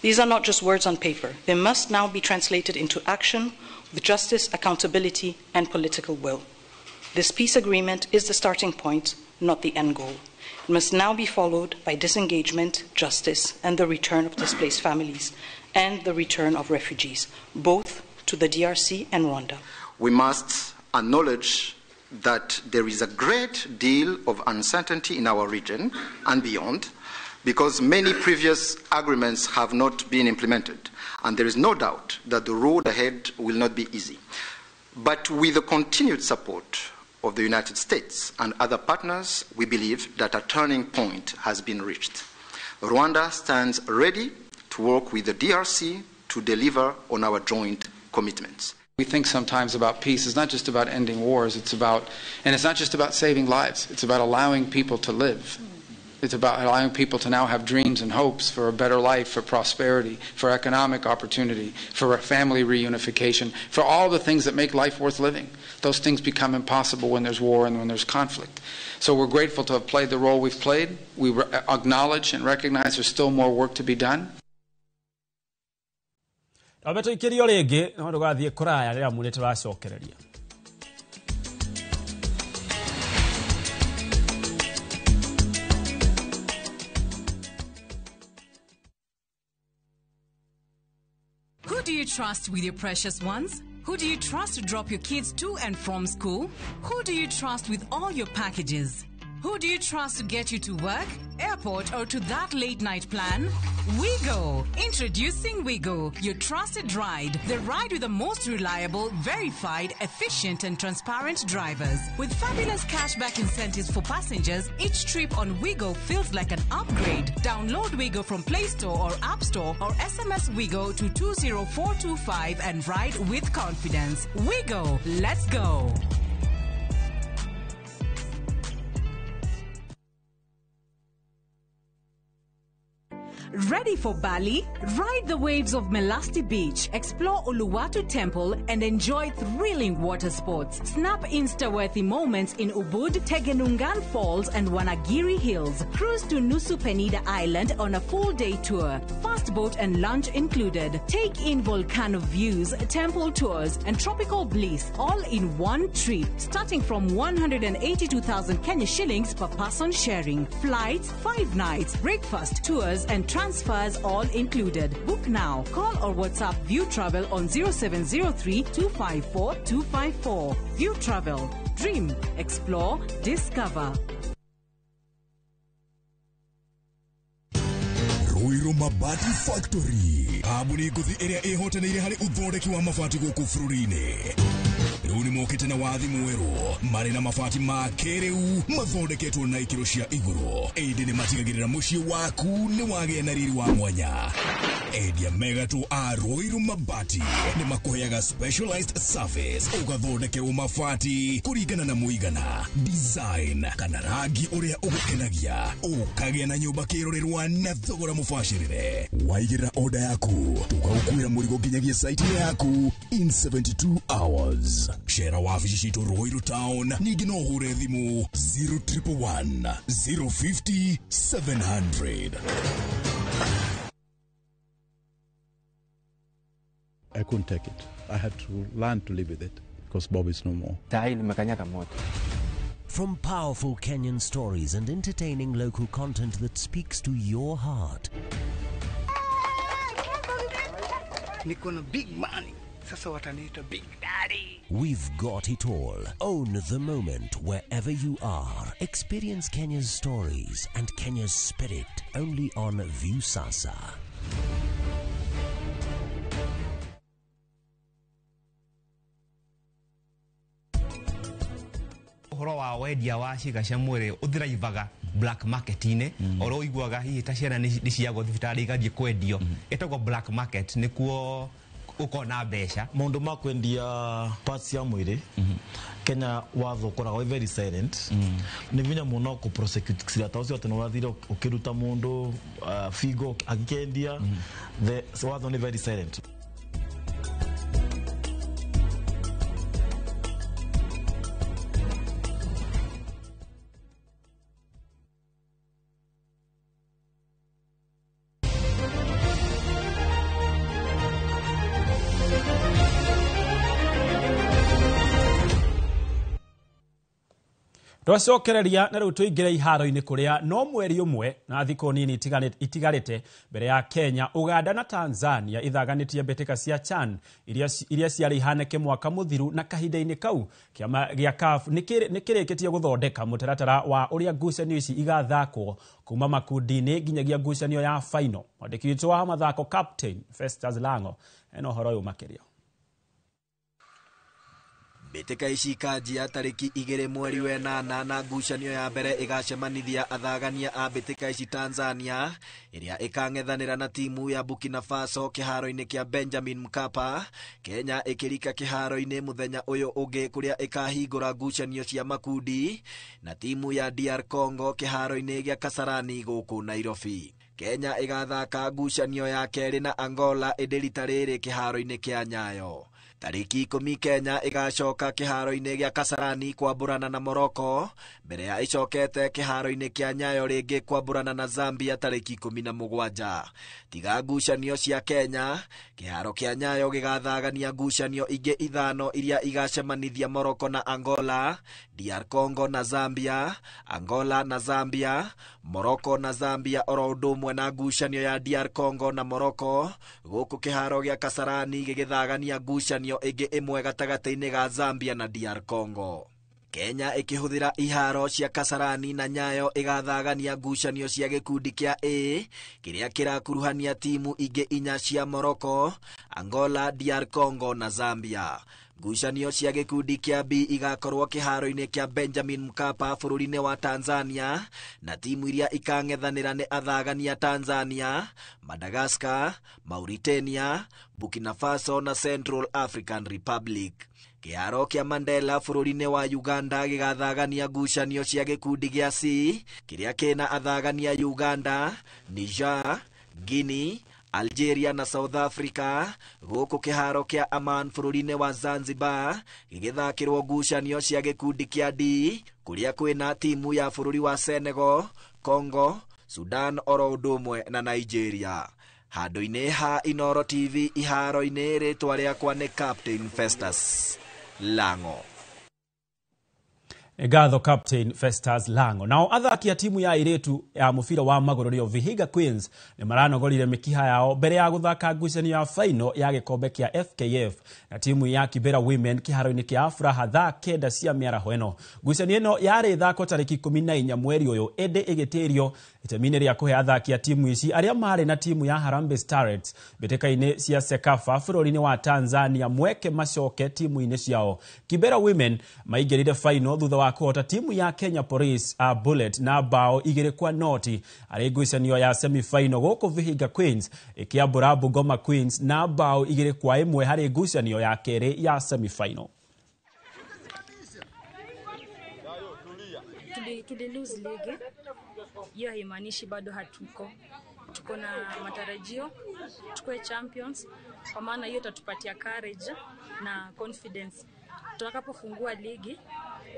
These are not just words on paper. They must now be translated into action with justice, accountability, and political will. This peace agreement is the starting point, not the end goal. It must now be followed by disengagement, justice, and the return of displaced families and the return of refugees, both to the DRC and Rwanda. We must acknowledge that there is a great deal of uncertainty in our region and beyond, because many previous agreements have not been implemented, and there is no doubt that the road ahead will not be easy. But with the continued support of the United States and other partners, we believe that a turning point has been reached. Rwanda stands ready to work with the DRC to deliver on our joint commitments. We think sometimes about peace. It's not just about ending wars. It's about, and it's not just about saving lives. It's about allowing people to live. It's about allowing people to now have dreams and hopes for a better life, for prosperity, for economic opportunity, for a family reunification, for all the things that make life worth living. Those things become impossible when there's war and when there's conflict. So we're grateful to have played the role we've played. We acknowledge and recognize there's still more work to be done. Roberto ikirio rĩngĩ no ndũgathiĩ kũraya rĩrĩa mũrĩ tũracokereria. Who do you trust with your precious ones? Who do you trust to drop your kids to and from school? Who do you trust with all your packages? Who do you trust to get you to work, airport, or to that late night plan? Wigo. Introducing Wigo, your trusted ride. The ride with the most reliable, verified, efficient, and transparent drivers. With fabulous cashback incentives for passengers, each trip on Wigo feels like an upgrade. Download Wigo from Play Store or App Store or SMS Wigo to 20425 and ride with confidence. Wigo, let's go. Ready for Bali? Ride the waves of Melasti Beach, explore Uluwatu Temple, and enjoy thrilling water sports. Snap Insta-worthy moments in Ubud, Tegenungan Falls, and Wanagiri Hills. Cruise to Nusa Penida Island on a full-day tour. Fast boat and lunch included. Take in volcano views, temple tours, and tropical bliss all in one trip. Starting from 182,000 Kenya shillings per person sharing. Flights, 5 nights, breakfast, tours, and transfers all included. Book now. Call or WhatsApp View Travel on 0703 254 254. View Travel. Dream, explore, discover. Ruiru Mabati Factory kambuni ngũthi ĩrĩa ĩhotanĩire harĩ ũthondeki wa mabati gũkũ bũrũri-inĩ. Rĩu nĩ mokĩte na wathi mwerũ marĩ na mabati ma kĩrĩu mathondeketwo na ikĩro cia igũrũ, ĩndĩ nĩ matigagĩrĩra mũciĩ waku nĩ wagĩa na riri wa mwanya. Endia megatũ a Ruiru Mabati nĩ makũheaga specialized service, ũgathondekerwo mabati kũringana na mũigana, design kana rangi ũrĩa ũgũkenagia, ũkagĩa na nyũmba kĩrorerwa na thogora mũbacĩrĩre. Waigĩrĩra order yaku tũgagũkuĩra mũrigo nginyagia site yaku in 72 hours. Shera wabici citũ Ruiru Town, ningĩ no ũhũre thimũ 0111 050 700. I couldn't take it. I had to learn to live with it because Bob is no more. From powerful Kenyan stories and entertaining local content that speaks to your heart. Niko na big money. Sasa wataniita Big Daddy. We've got it all. Own the moment wherever you are. Experience Kenya's stories and Kenya's spirit only on Viusasa. Ũhoro wa wendia wa ciĩga cia mwĩrĩ ũthiraivaga black market-inĩ, oro ũiguaga hihi ta ciana nĩ ciagwo thibitarĩ igathiĩ kwendio, ĩtagwo black market, nĩkuo ũkona mbeca. Maũndũ ma kwendia parts cia mwĩrĩ Kenya watho ũkoragwo wĩ very silent. Nĩ vinya mũno kũ prosecute cira ta ũcio atĩ nĩ ũrathire ũkĩruta mũndũ figo agĩkĩendia. The watho nĩ very silent. Twacokereria na rĩu tũingĩre iharo-inĩ kũrĩa no mweri ũmwe na thikũ nini itigarĩte mbere ya Kenya, Uganda na Tanzania ithaganĩtie mbĩtĩka cia CHAN iria ciarĩ ihanĩke mwaka mũthiru, na kahinda-inĩ kau kĩama gĩa CAF nĩ kĩrĩkĩtie gũthondeka mũtaratara wa ũrĩa ngucanio ici igathakwo kuma makundi-inĩ nginyagia ngucanio ya final. Mwandĩki witũ wa mathako Captain Festus Lango ena ũhoro ũyũ makĩria. Mbĩtĩka ici ikanjia tarĩki 2 mweri wa 8 na ngucanio ya mbere ĩgacemanithia athagania a mbĩtĩka ici Tanzania ĩrĩa ĩkang'ethanĩra na timu ya Burkina Faso kĩharo-inĩ kĩa Benjamin Mkapa. Kenya ĩkĩrika kĩharo-inĩ mũthenya ũyũ ũngĩ kũrĩa ĩkahingũra ngucanio cia makundi na timu ya DR Congo kĩharo-inĩ gĩa Kasarani gũkũ Nairobi. Kenya ĩgathaka ngucanio ya kerĩ na Angola ĩndĩ rita rĩrĩ kĩharo-inĩ kĩa Nyayo. Tarĩki 10 Kenya ĩgacoka kĩharo-inĩ gĩa Kasarani kwambũrana na Morocco mbere ya ĩcokete kĩharo-inĩ kĩa Nyayo rĩngĩ kwambũrana na Zambia tarĩki 17. Tiga ngucanio cia Kenya, kĩharo kĩa Nyayo gĩgathagania ngucanio ingĩ 5 iria igacemanithia Morocco na Angola, DR Congo na Zambia, Angola na Zambia, Morocco na Zambia oro ũndũ ũmwe na ngucanio ya DR Congo na Morocco, gũkũ kĩharo gĩa Kasarani gĩgĩthagania ngucanio ĩngĩ ĩmwe gatagatĩ-inĩ ga Zambia na DR Congo. Kenya ĩkĩhũthĩra iharo cia Kasarani na Nyayo ĩgathagania ngucanio cia gĩkundi kĩa A kĩrĩa kĩrakuruhania timu ingĩ inya cia Morocco, Angola, DR Congo na Zambia. Ngucanio cia gĩkundi kĩa B igakorwo kĩharo-inĩ kĩa Benjamin Mkapa bũrũri-inĩ wa Tanzania, na timu iria ikang'ethanĩra nĩ athagania Tanzania, Madagascar, Mauritania, Burkina Faso na Central African Republic. Kĩharo kĩa Mandela bũrũri-inĩ wa Uganda gĩgathagania ngucanio cia gĩkundi gĩa C kĩrĩa kĩna athagania Uganda, Niger, Guinea, Algeria na South Africa, gũkũ kĩharo kĩa Aman bũrũri-inĩ wa Zanzibar gĩgĩthakĩrwo ngucanio cia gĩkundi kĩa D kũrĩa kwĩna timu ya bũrũri wa Senegal, Congo, Sudan oro ũndũ ũmwe na Nigeria. Handũ-inĩ ha Inooro TV iharo-inĩ, rĩtwa rĩakwa nĩ Captain Festus Lango. Ngatho Captain Festus Lango. Nao athaki a timu ya airĩtu ya mũbira wa magũrũ nĩo Vihiga Queens nĩ maranogorire mĩkiha yao mbere ya gũthaka ngucanio ya final ya gĩkombe kĩa FKF na timu ya Kibera Women kĩharo-inĩ kĩa Afraha thaa 9 cia mĩaraho ĩno. Ngucanio ĩno yarĩ ĩthakwo tarĩki 14 mweri ũyũ, ĩndĩ ĩgĩtĩrio itemi-inĩ rĩa kũhe athaki a timu ici arĩa marĩ na timu ya Harambee Starlets mbĩtĩka-inĩ cia CECAFA bũrũri-inĩ wa Tanzania mweke macoke timu-inĩ ciao. Kibera Women maingĩrire final thutha wa kũhota timu ya Kenya Police Bullet na bao 2-0 arĩ ngucanio ya semi-final, gũkũ Vihiga Queens ĩkĩambũra Bungoma Queens na bao 2-1 harĩ ngucanio ya kerĩ ya semi-final. Tuli lose ligi, hiyo haimaanishi bado hatuko. Tuko na matarajio tukue champions, kwa maana hiyo itatupatia courage na confidence. Tutakapofungua ligi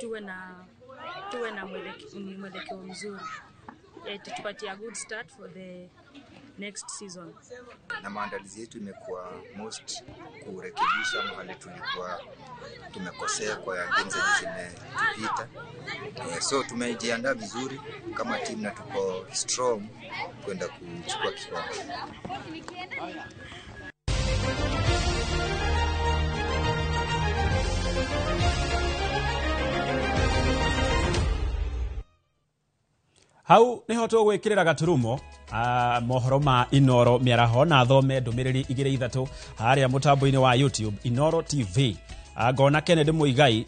tuwe na mwelekeo mzuri. Itatupatia good start for the next season. Na maandalizi yetu imekuwa most kurekebisha mahali tulikuwa tumekosea kwa games zimetupita. So tumejiandaa vizuri kama team na tuko strong kwenda kuchukua kikombe. Hau niho tũgwĩkĩrĩra gaturumo mohoro ma Inooro mĩaraho na thome ndũmĩrĩri 2-3 harĩa mũtambo-inĩ wa YouTube Inooro TV. Ngona Kennedy Muigai,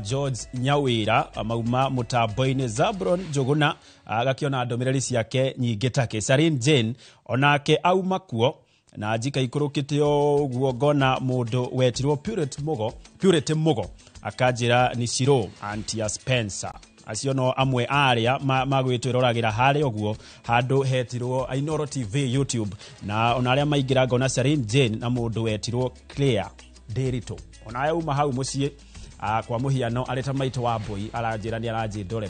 George Nyawira mauma mũtambo-inĩ, Zabron Njuguna agakĩona ndũmĩrĩri ciake nyingĩ take, Sarin Jane onake auma kuo na njika ikũrũkĩte ũguo ngona mũndũ wetirwo Purity Mugo akanjĩra ni Ciro Antia Spencer. Acio no amwe aria magwitwiroragira haria uguo handu hetirwo Inooro TV YouTube, na ona aria maingira ngona Sarin Jane na mundu wetirwo Claire Ndiritu ona uma hau mucii kwa muhiano areta maito wa mbui aranjira ni aranjindore.